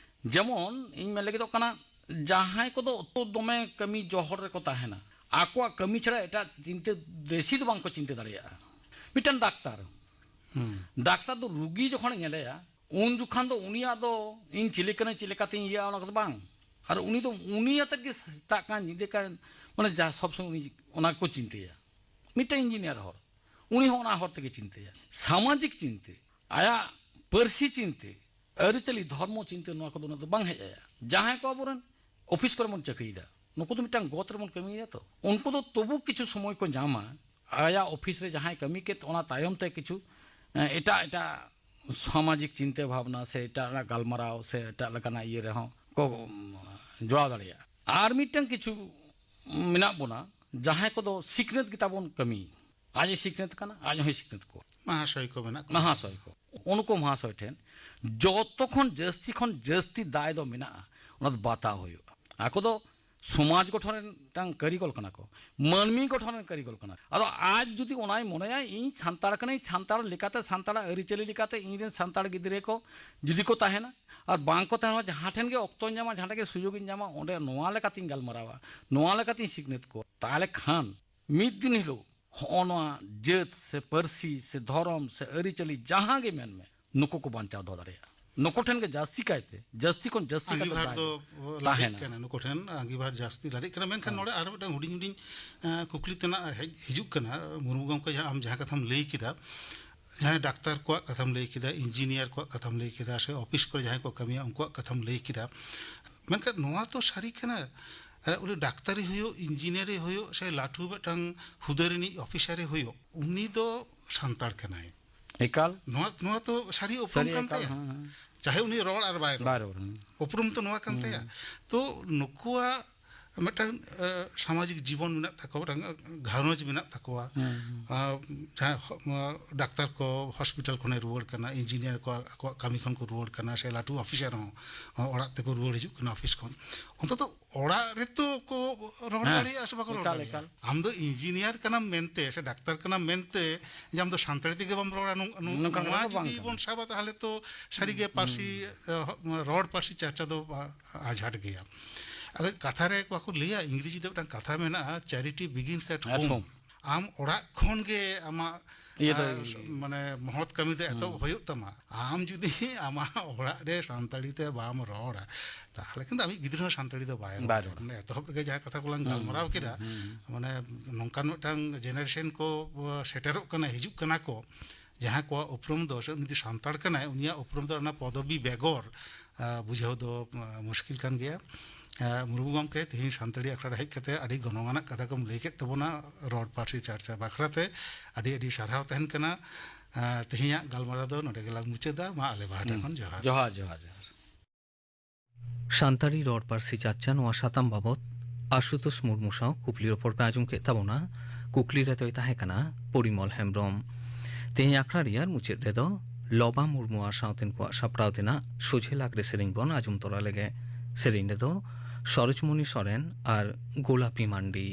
ᱡᱮᱢᱚᱱ ᱤᱧ ᱢᱮᱱ ᱞᱟᱹᱜᱤᱫᱚᱜ ᱠᱟᱱᱟ, ᱡᱟᱦᱟᱸᱭ ᱠᱚᱫᱚ ᱚᱛᱚ ᱫᱚᱢᱮ ᱠᱟᱹᱢᱤ ᱡᱚᱦᱚᱲ ᱨᱮᱠᱚ ᱛᱟᱦᱮᱱᱟ, ᱟᱠᱚᱣᱟᱜ ᱠᱟᱹᱢᱤ ᱪᱷᱟᱲᱟ ᱮᱴᱟᱜ ᱪᱤᱱᱛᱟᱹ ᱵᱮᱥᱤ ᱫᱚ ᱵᱟᱝ ᱠᱚ ᱪᱤᱱᱛᱟᱹ ᱫᱟᱲᱮᱭᱟᱜᱼᱟ᱾ ᱢᱤᱫᱴᱟᱝ ᱰᱟᱠᱛᱟᱨ, ᱦᱩᱸ᱾ ᱰᱟᱠᱛᱟᱨ ᱫᱚ ᱨᱩᱜᱤ ᱡᱚᱠᱷᱚᱱᱮ ᱧᱮᱞᱮᱭᱟ, ᱩᱱ ᱡᱚᱠᱷᱚᱱ ᱫᱚ ᱩᱱᱤᱭᱟᱜ ᱫᱚ ᱤᱧ ᱪᱤᱞᱤ ᱠᱟᱹᱱᱟᱹᱧ, ᱪᱮᱫ ᱞᱮᱠᱟᱛᱤᱧ ᱤᱭᱟᱹᱜᱼᱟ, ᱚᱱᱟ ᱠᱚᱫᱚ ᱵᱟᱝ᱾ ᱟᱨ ᱩᱱᱤ ᱫᱚ ᱩᱱᱤ ᱟᱛᱮᱫ ᱜᱮ ᱥᱮᱛᱟᱜ ᱠᱟᱱ ᱧᱤᱫᱟᱹ ᱠᱟᱱ, ᱢᱟᱱᱮ ᱡᱟ ᱥᱚᱵ ᱥᱚᱢᱚᱭ ᱩᱱᱤ ᱚᱱᱟ ᱠᱚ ᱪᱤᱱᱛᱟᱹᱭᱟ᱾ ᱢᱤᱫᱴᱟᱝ ᱤᱧᱡᱤᱱᱤᱭᱟᱨ ᱦᱚᱲ, ᱩᱱᱤ ᱦᱚᱸ ᱚᱱᱟ ᱦᱚᱨ ᱛᱮᱜᱮ ᱪᱤᱱᱛᱟᱹᱭᱟ᱾ ᱥᱟᱢᱟᱡᱤᱠ ᱪᱤᱱᱛᱟᱹ, ᱟᱭᱟᱜ ᱯᱟᱹᱨᱥᱤ ᱪᱤᱱᱛᱟᱹ, ᱟᱹᱨᱤᱪᱟᱹᱞᱤ, ᱫᱷᱚᱨᱢᱚ ᱪᱤᱱᱛᱟᱹ, ᱱᱚᱣᱟ ᱠᱚᱫᱚ ᱩᱱᱟᱹᱜ ᱫᱚ ᱵᱟᱝ ᱦᱮᱡ ᱟᱭᱟ᱾ ᱡᱟᱦᱟᱸᱭ ᱠᱚ ᱟᱵᱚᱨᱮᱱ ᱚᱯᱷᱤᱥ ᱠᱚᱨᱮ ᱵᱚᱱ ᱪᱟᱹᱠᱨᱤᱭᱮᱫᱟ, ᱱᱩᱠᱩ ᱫᱚ ᱢᱤᱫᱴᱟᱝ ᱜᱚᱛ ᱨᱮᱵᱚᱱ ᱠᱟᱹᱢᱤᱭᱮᱫᱟ ᱛᱚ, ᱩᱱᱠᱩ ᱫᱚ ᱛᱚᱵᱩ ᱠᱤᱪᱷᱩ ᱥᱚᱢᱚᱭ ᱠᱚ ᱧᱟᱢᱟ ᱟᱭᱟᱜ ᱚᱯᱷᱤᱥ ᱨᱮ ᱡᱟᱦᱟᱸᱭ ᱠᱟᱹᱢᱤ ᱠᱮᱫ, ᱚᱱᱟ ᱛᱟᱭᱚᱢ ᱛᱮ ᱠᱤᱪᱷᱩ, ᱮ, ᱮᱴᱟᱜ ᱮᱴᱟᱜ ᱥᱟᱢᱟᱡᱤᱠ ᱪᱤᱱᱛᱟᱹ ᱵᱷᱟᱵᱽᱱᱟ ᱥᱮ ᱮᱴᱟᱜ ᱨᱮᱱᱟᱜ ᱜᱟᱞᱢᱟᱨᱟᱣ ᱥᱮ ᱮᱴᱟᱜ ᱞᱮᱠᱟᱱᱟᱜ ᱤᱭᱟᱹ ᱨᱮᱦᱚᱸ ᱠᱚ, ᱩᱢ, ᱡᱚᱲᱟᱣ ᱫᱟᱲᱮᱭᱟᱜᱼᱟ᱾ ᱟᱨ ᱢᱤᱫᱴᱟᱝ ᱠᱤᱪᱷᱩ ᱢᱮᱱᱟᱜ ᱵᱚᱱᱟ, ᱡᱟᱦᱟᱸᱭ ᱠᱚᱫᱚ ᱥᱤᱠᱷᱱᱟᱹᱛ ᱜᱮᱛᱟ ᱵᱚᱱ ᱠᱟᱹᱢᱤ, ᱟᱡ ᱮ ᱥᱤᱠᱷᱱᱟᱹᱛ ᱠᱟᱱᱟ, ᱟᱡ ᱦᱚᱸᱭ ᱥᱤᱠᱷᱱᱟᱹᱛ ᱠᱚᱣᱟ᱾ ᱢᱟᱦᱟᱥᱚᱭ ᱠᱚ ᱢᱮᱱᱟᱜ ᱠᱚᱣᱟ᱾ ᱢᱟᱦᱟᱥᱚᱭ ᱠᱚ, ᱩᱱᱠᱩ ᱢᱟᱦᱟᱥᱚᱭ ᱴᱷᱮᱱ ᱡᱚᱛᱚ ᱠᱷᱚᱱ ᱡᱟᱹᱥᱛᱤ ᱠᱷᱚᱱ ᱡᱟᱹᱥᱛᱤ ᱫᱟᱭ ᱫᱚ ᱢᱮᱱᱟᱜᱼᱟ, ᱚᱱᱟ ᱫᱚ ᱵᱟᱛᱟᱣ ᱦᱩᱭᱩᱜᱼᱟ᱾ ᱟᱠᱚ ᱫᱚ ᱥᱚᱢᱟᱡᱽ ᱜᱚᱴᱷᱚᱱ ᱨᱮᱱ ᱢᱤᱫᱴᱟᱝ ᱠᱟᱹᱨᱤᱜᱚᱞ ᱠᱟᱱᱟ ᱠᱚ, ᱢᱟᱹᱱᱢᱤ ᱜᱚᱴᱷᱚᱱ ᱨᱮᱱ ᱠᱟᱹᱨᱤᱜᱚᱞ ᱠᱟᱱᱟ᱾ ᱟᱫᱚ ᱟᱡ ᱡᱩᱫᱤ ᱚᱱᱟᱭ ᱢᱚᱱᱮᱭᱟ, ᱤᱧ ᱥᱟᱱᱛᱟᱲ ᱠᱟᱹᱱᱟᱹᱧ, ᱥᱟᱱᱛᱟᱲ ᱞᱮᱠᱟᱛᱮ, ᱥᱟᱱᱛᱟᱲᱟᱜ ᱟᱹᱨᱤᱪᱟᱹᱞᱤ ᱞᱮᱠᱟᱛᱮ ᱤᱧ ᱨᱮᱱ ᱥᱟᱱᱛᱟᱲ ᱜᱤᱫᱽᱨᱟᱹ ᱠᱚ ᱡᱩᱫᱤ ᱠᱚ ᱛᱟᱦᱮᱱᱟ, ᱟᱨ ᱵᱟᱝ ᱠᱚ ᱛᱟᱦᱮᱱᱟ, ᱡᱟᱦᱟᱸ ᱴᱷᱮᱱ ᱜᱮ ᱚᱠᱛᱚᱧ ᱧᱟᱢᱟ, ᱡᱟᱦᱟᱸ ᱴᱷᱮᱱ ᱜᱮ ᱥᱩᱡᱳᱜᱽ ᱤᱧ ᱧᱟᱢᱟ, ᱚᱸᱰᱮ ᱱᱚᱣᱟ ᱞᱮᱠᱟᱛᱤᱧ ᱜᱟᱞᱢᱟᱨᱟᱣᱟ, ᱱᱚᱣᱟ ᱞᱮᱠᱟᱛᱤᱧ ᱥᱤᱠᱷᱱᱟᱹᱛ ᱠᱚᱣᱟ, ᱛᱟᱦᱚᱞᱮ ᱠᱷᱟᱱ ᱢᱤᱫ ᱫᱤᱱ ᱦᱤᱞᱳᱜ ᱦᱚᱸᱜᱼᱚ ᱱᱚᱣᱟ ᱡᱟᱹᱛ ᱥᱮ ᱯᱟᱹᱨᱥᱤ ᱥᱮ ᱫᱷᱚᱨᱚᱢ ᱥᱮ ᱟᱹᱨᱤᱪᱟᱹᱞᱤ ᱡᱟᱦᱟᱸ ᱜᱮ ᱢᱮᱱ ᱢᱮ, ᱱᱩᱠᱩ ᱠᱚ ᱵᱟᱧᱪᱟᱣ ᱫᱚᱦᱚ ᱫᱟᱲᱮᱭᱟᱜᱼᱟ᱾ ᱱᱩᱠᱩ ᱴᱷᱮᱱ ᱜᱮ ᱡᱟᱹᱥᱛᱤ ᱠᱟᱭᱛᱮ, ᱡᱟᱹᱥᱛᱤ ᱠᱷᱚᱱ ᱡᱟᱹᱥᱛᱤ ᱠᱟᱭᱛᱮ ᱟᱸᱜᱤᱵᱷᱟᱨ ᱫᱟᱭ ᱫᱚ ᱞᱟᱫᱮᱜ ᱛᱟᱦᱮᱱᱟ᱾ ᱠᱟᱱᱟ, ᱱᱩᱠᱩ ᱴᱷᱮᱱ ᱟᱸᱜᱤᱵᱷᱟᱨ ᱡᱟᱹᱥᱛᱤ ᱞᱟᱫᱮᱜ ᱠᱟᱱᱟ᱾ ᱢᱮᱱᱠᱷᱟᱱ ᱦᱮᱸ᱾ ᱱᱚᱰᱮ ᱟᱨ ᱢᱤᱫᱴᱟᱝ ᱦᱩᱰᱤᱧ ᱦᱩᱰᱤᱧ, ᱮᱸ, ᱠᱩᱠᱞᱤ ᱛᱮᱱᱟᱜ ᱦᱮᱡ ᱦᱤᱡᱩᱜ ᱠᱟᱱᱟ, ᱢᱩᱨᱢᱩ ᱜᱚᱢᱠᱮ, ᱡᱟᱦᱟᱸ, ᱟᱢ ᱡᱟᱦᱟᱸ ᱠᱟᱛᱷᱟᱢ ᱞᱟᱹᱭ ᱠᱮᱫᱟ, ᱡᱟᱦᱟᱸᱭ ᱰᱟᱠᱛᱟᱨ ᱠᱚᱣᱟᱜ ᱠᱟᱛᱷᱟᱢ ᱞᱟᱹᱭ ᱠᱮᱫᱟ, ᱤᱧᱡᱤᱱᱤᱭᱟᱨ ᱠᱚᱣᱟᱜ ᱠᱟᱛᱷᱟᱢ ᱞᱟᱹᱭ ᱠᱮᱫᱟ, ᱥᱮ ᱚᱯᱷᱤᱥ ᱠᱚᱨᱮ ᱡᱟᱦᱟᱸᱭ ᱠᱚ ᱠᱟᱹᱢᱤᱭᱟ, ᱩᱱᱠᱩᱣᱟᱜ ᱠᱟᱛᱷᱟᱢ ᱞᱟᱹᱭ ᱠᱮᱫᱟ, ᱢᱮᱱᱠᱷᱟᱱ ᱱᱚᱣᱟ ᱛᱚ ᱥᱟᱹᱨᱤ ᱠᱟᱱᱟ, ᱮ, ᱩᱱᱤ ᱰᱟᱠᱛᱟᱨᱤ ᱦᱩᱭᱩᱜ, ᱤᱧᱡᱤᱱᱤᱭᱟᱨᱤ ᱦᱩᱭᱩᱜ, ᱥᱮ ᱞᱟᱹᱴᱩ ᱢᱤᱫᱴᱟᱝ ᱦᱩᱫᱟᱹ ᱨᱤᱱᱤᱡ ᱚᱯᱷᱤᱥᱟᱨᱮ ᱦᱩᱭᱩᱜ, ᱩᱱᱤ ᱫᱚ ᱥᱟᱱᱛᱟᱲ ᱠᱟᱱᱟᱭ᱾ ᱮᱠᱟᱞ᱾ ᱱᱚᱣᱟ, ᱱᱚᱣᱟ ᱛᱚ ᱥᱟᱹᱨᱤ ᱩᱯᱨᱩᱢ ᱥᱟᱹᱨᱤ ᱠᱟᱱ ᱮᱠᱟᱞ, ᱛᱟᱭᱟ᱾ ᱦᱮᱸ, ᱦᱮᱸ᱾ ᱪᱟᱦᱮ ᱩᱱᱤ ᱨᱚᱲ ᱟᱨ ᱵᱟᱭ ᱨᱚᱲ, ᱵᱟᱭ ᱨᱚᱲ, ᱦᱮᱸ᱾ ᱩᱯᱨᱩᱢ ᱛᱚ ᱱᱚᱣᱟ ᱠᱟᱱ ᱦᱮᱸ᱾ ᱛᱟᱭᱟ᱾ ᱛᱚ ᱱᱩᱠᱩᱣᱟᱜ ᱢᱤᱫᱴᱟᱝ, ᱮ, ᱥᱟᱢᱟᱡᱤᱠ ᱡᱤᱵᱚᱱ ᱢᱮᱱᱟᱜ ᱛᱟᱠᱚᱣᱟ, ᱢᱤᱫᱴᱟᱝ ᱜᱷᱟᱨᱚᱸᱡᱽ ᱢᱮᱱᱟᱜ ᱛᱟᱠᱚᱣᱟ᱾ ᱦᱮᱸ, ᱦᱮᱸ᱾ ᱟ, ᱡᱟᱦᱟᱸᱭ ᱦᱚ-, ᱟ, ᱰᱟᱠᱛᱟᱨ ᱠᱚ ᱦᱚᱥᱯᱤᱴᱟᱞ ᱠᱷᱚᱱᱮ ᱨᱩᱣᱟᱹᱲ ᱠᱟᱱᱟ, ᱤᱧᱡᱤᱱᱤᱭᱟᱨ ᱠᱚ ᱟᱠᱚᱣᱟᱜ ᱠᱟᱹᱢᱤ ᱠᱷᱚᱱ ᱠᱚ ᱨᱩᱣᱟᱹᱲ ᱠᱟᱱᱟ, ᱥᱮ ᱞᱟᱹᱴᱩ ᱚᱯᱷᱤᱥᱟᱨ ᱦᱚᱸ, ᱚ, ᱚᱲᱟᱜ ᱛᱮᱠᱚ ᱨᱩᱣᱟᱹᱲ ᱦᱤᱡᱩᱜ ᱠᱟᱱᱟ ᱚᱯᱷᱤᱥ ᱠᱷᱚᱱ᱾ ᱚᱱᱛᱚᱛᱚ ᱚᱲᱟᱜ ᱨᱮᱛᱚ ᱠᱚ ᱨᱚᱲ ᱦᱮᱸ, ᱫᱟᱲᱮᱭᱟᱜᱼᱟ ᱥᱮ ᱵᱟᱠᱚ ᱨᱚᱲ ᱮᱠᱟᱞ, ᱫᱟᱲᱮᱭᱟᱜᱼᱟ? ᱮᱠᱟᱞ᱾ ᱟᱢ ᱫᱚ ᱤᱧᱡᱤᱱᱤᱭᱟᱨ ᱠᱟᱱᱟᱢ ᱢᱮᱱᱛᱮ ᱥᱮ ᱰᱟᱠᱛᱟᱨ ᱠᱟᱱᱟᱢ ᱢᱮᱱᱛᱮ ᱡᱮ ᱟᱢ ᱫᱚ ᱥᱟᱱᱛᱟᱲᱤ ᱛᱮᱜᱮ ᱵᱟᱢ ᱨᱚᱲᱟ, ᱱᱚᱝ-, ᱱᱚᱝ-, ᱱᱚᱝᱠᱟᱱ ᱱᱚᱣᱟ ᱠᱟᱛᱷᱟ ᱫᱚ ᱵᱟᱝ ᱡᱩᱫᱤ ᱠᱟᱱᱟ᱾ ᱵᱚᱱ ᱥᱟᱵᱟ, ᱛᱟᱦᱚᱞᱮ ᱛᱚ ᱥᱟᱹᱨᱤᱜᱮ ᱦᱩᱸ, ᱯᱟᱹᱨᱥᱤ, ᱦᱩᱸ᱾ ᱮ, ᱦᱚ-, ᱨᱚᱲ ᱯᱟᱹᱨᱥᱤ ᱪᱟᱨᱪᱟ ᱫᱚ ᱟ-, ᱟᱡᱷᱟᱴ ᱜᱮᱭᱟ᱾ ᱟᱫᱚ ᱠᱟᱛᱷᱟ ᱨᱮ ᱵᱟᱠᱚ ᱞᱟᱹᱭᱟ, ᱤᱝᱨᱮᱡᱤ ᱛᱮ ᱢᱤᱫᱴᱟᱝ ᱠᱟᱛᱷᱟ ᱢᱮᱱᱟᱜᱼᱟ, "Charity begins at At home." home. ᱟᱢ ᱚᱲᱟᱜ ᱠᱷᱚᱱ ᱜᱮ ᱟᱢᱟᱜ, ᱤᱭᱟᱹ ᱫᱚ ᱟᱨ, ᱢᱟᱱᱮ, ᱢᱚᱦᱚᱛ ᱠᱟᱹᱢᱤ ᱫᱚ ᱮᱛᱚᱦᱚᱵ ᱦᱩᱸ᱾ ᱦᱩᱭᱩᱜ ᱛᱟᱢᱟ᱾ ᱟᱢ ᱡᱩᱫᱤ ᱟᱢᱟᱜ ᱚᱲᱟᱜ ᱨᱮ ᱥᱟᱱᱛᱟᱲᱤ ᱛᱮ ᱵᱟᱢ ᱨᱚᱲᱟ, ᱛᱟᱦᱚᱞᱮ ᱠᱷᱟᱱ ᱫᱚ ᱟᱢᱤᱡ ᱜᱤᱫᱽᱨᱟᱹ ᱦᱚᱸ ᱥᱟᱱᱛᱟᱲᱤ ᱫᱚ ᱵᱟᱭ ᱨᱚᱲᱟ᱾ ᱵᱟᱭ ᱨᱚᱲᱟ᱾ ᱢᱟᱱᱮ, ᱮᱛᱚᱦᱚᱵ ᱨᱮᱜᱮ ᱡᱟᱦᱟᱸ ᱠᱟᱛᱷᱟ ᱠᱚᱞᱟᱝ ᱦᱩᱸ, ᱜᱟᱞᱢᱟᱨᱟᱣ ᱠᱮᱫᱟ, ᱦᱩᱸ, ᱦᱩᱸ᱾ ᱢᱟᱱᱮ, ᱱᱚᱝᱠᱟᱱ ᱢᱤᱫᱴᱟᱝ ᱡᱮᱱᱟᱨᱮᱥᱚᱱ ᱠᱚ, ᱚ, ᱥᱮᱴᱮᱨᱚᱜ ᱠᱟᱱᱟ, ᱦᱤᱡᱩᱜ ᱠᱟᱱᱟ ᱠᱚ, ᱡᱟᱦᱟᱸ ᱠᱚᱣᱟᱜ ᱩᱯᱨᱩᱢ ᱫᱚ, ᱥᱮ ᱩᱱᱤ ᱡᱩᱫᱤ ᱥᱟᱱᱛᱟᱲ ᱠᱟᱱᱟᱭ, ᱩᱱᱤᱭᱟᱜ ᱩᱯᱨᱩᱢ ᱫᱚ ᱚᱱᱟ ᱯᱚᱫᱚᱵᱤ ᱵᱮᱜᱚᱨ, ᱟ, ᱵᱩᱡᱷᱟᱹᱣ ᱫᱚ, ᱟ, ᱢᱩᱥᱠᱤᱞ ᱠᱟᱱ ᱜᱮᱭᱟ᱾ ᱟ, ᱢᱩᱨᱢᱩ ᱜᱚᱢᱠᱮ, ᱛᱮᱦᱮᱧ ᱥᱟᱱᱛᱟᱲᱤ ᱟᱠᱷᱲᱟ ᱨᱮ ᱦᱮᱡ ᱠᱟᱛᱮ ᱟᱹᱰᱤ ᱜᱚᱱᱚᱝ ᱟᱱᱟᱜ ᱠᱟᱛᱷᱟ ᱠᱚᱢ ᱞᱟᱹᱭ ᱠᱮᱫ ᱛᱟᱵᱚᱱᱟ ᱨᱚᱲ ᱯᱟᱹᱨᱥᱤ ᱪᱟᱨᱪᱟ ᱵᱟᱠᱷᱨᱟ ᱛᱮ᱾ ᱟᱹᱰᱤ ᱟᱹᱰᱤ ᱥᱟᱨᱦᱟᱣ ᱛᱟᱦᱮᱱ ᱠᱟᱱᱟ᱾ ᱟ, ᱛᱮᱦᱮᱧᱟᱜ ᱜᱟᱞᱢᱟᱨᱟᱣ ᱫᱚ ᱱᱚᱰᱮ ᱜᱮᱞᱟᱝ ᱢᱩᱪᱟᱹᱫᱟ᱾ ᱢᱟ ᱟᱞᱮ ᱯᱟᱦᱴᱟ ᱦᱩᱸ᱾ ᱠᱷᱚᱱ ᱡᱚᱦᱟᱨ᱾ ᱡᱚᱦᱟᱨ, ᱡᱚᱦᱟᱨ, ᱡᱚᱦᱟᱨ᱾ ᱥᱟᱱᱛᱟᱲᱤ ᱨᱚᱲ ᱯᱟᱹᱨᱥᱤ ᱪᱟᱨᱪᱟ ᱱᱚᱣᱟ ᱥᱟᱛᱟᱢ ᱵᱟᱵᱚᱛ ᱟᱥᱩᱛᱳᱥ ᱢᱩᱨᱢᱩ ᱥᱟᱶ ᱠᱩᱠᱞᱤ ᱨᱚᱯᱚᱲ ᱯᱮ ᱟᱸᱡᱚᱢ ᱠᱮᱫ ᱛᱟᱵᱚᱱᱟ᱾ ᱠᱩᱠᱞᱤ ᱨᱮᱫᱚᱭ ᱛᱟᱦᱮᱸ ᱠᱟᱱᱟ ᱯᱚᱨᱤᱢᱚᱞ ᱦᱮᱢᱵᱨᱚᱢ᱾ ᱛᱮᱦᱮᱧ ᱟᱠᱷᱲᱟ ᱨᱮᱭᱟᱜ ᱢᱩᱪᱟᱹᱫ ᱨᱮᱫᱚ ᱞᱚᱵᱟ ᱢᱩᱨᱢᱩ ᱟᱨ ᱥᱟᱶᱛᱮᱱ ᱠᱚᱣᱟᱜ ᱥᱟᱯᱲᱟᱣ ᱛᱮᱱᱟᱜ ᱥᱚᱡᱷᱮ ᱞᱟᱜᱽᱲᱮ ᱥᱮᱨᱮᱧ ᱵᱚᱱ ᱟᱸᱡᱚᱢ ᱛᱚᱨᱟ ᱞᱮᱜᱮ᱾ ᱥᱮᱨᱮᱧ ᱨᱮᱫᱚ ᱥᱚᱨᱳᱡᱽᱢᱚᱱᱤ ᱥᱚᱨᱮᱱ ᱟᱨ ᱜᱳᱞᱟᱯᱤ ᱢᱟᱱᱰᱤ᱾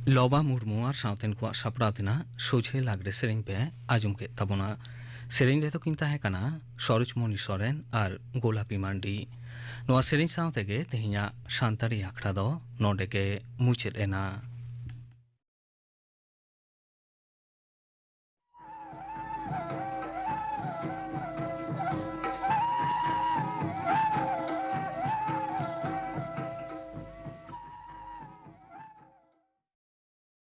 ᱞᱚᱵᱟ ᱢᱩᱨᱢᱩ ᱟᱨ ᱥᱟᱶᱛᱮᱱ ᱠᱚᱣᱟᱜ ᱥᱟᱯᱲᱟᱣ ᱛᱮᱱᱟᱜ ᱥᱚᱡᱷᱮ ᱞᱟᱜᱽᱲᱮ ᱥᱮᱨᱮᱧ ᱯᱮ ᱟᱸᱡᱚᱢ ᱠᱮᱫ ᱛᱟᱵᱚᱱᱟ᱾ ᱥᱮᱨᱮᱧ ᱨᱮᱫᱚ ᱠᱤᱱ ᱛᱟᱦᱮᱸ ᱠᱟᱱᱟ ᱥᱚᱨᱳᱡᱽᱢᱚᱱᱤ ᱥᱚᱨᱮᱱ ᱟᱨ ᱜᱳᱞᱟᱯᱤ ᱢᱟᱱᱰᱤ᱾ ᱱᱚᱣᱟ ᱥᱮᱨᱮᱧ ᱥᱟᱶ ᱛᱮᱜᱮ ᱛᱮᱦᱮᱧᱟᱜ ᱥᱟᱱᱛᱟᱲᱤ ᱟᱠᱷᱲᱟ ᱫᱚ ᱱᱚᱰᱮ ᱜᱮ ᱢᱩᱪᱟᱹᱫ ᱮᱱᱟ᱾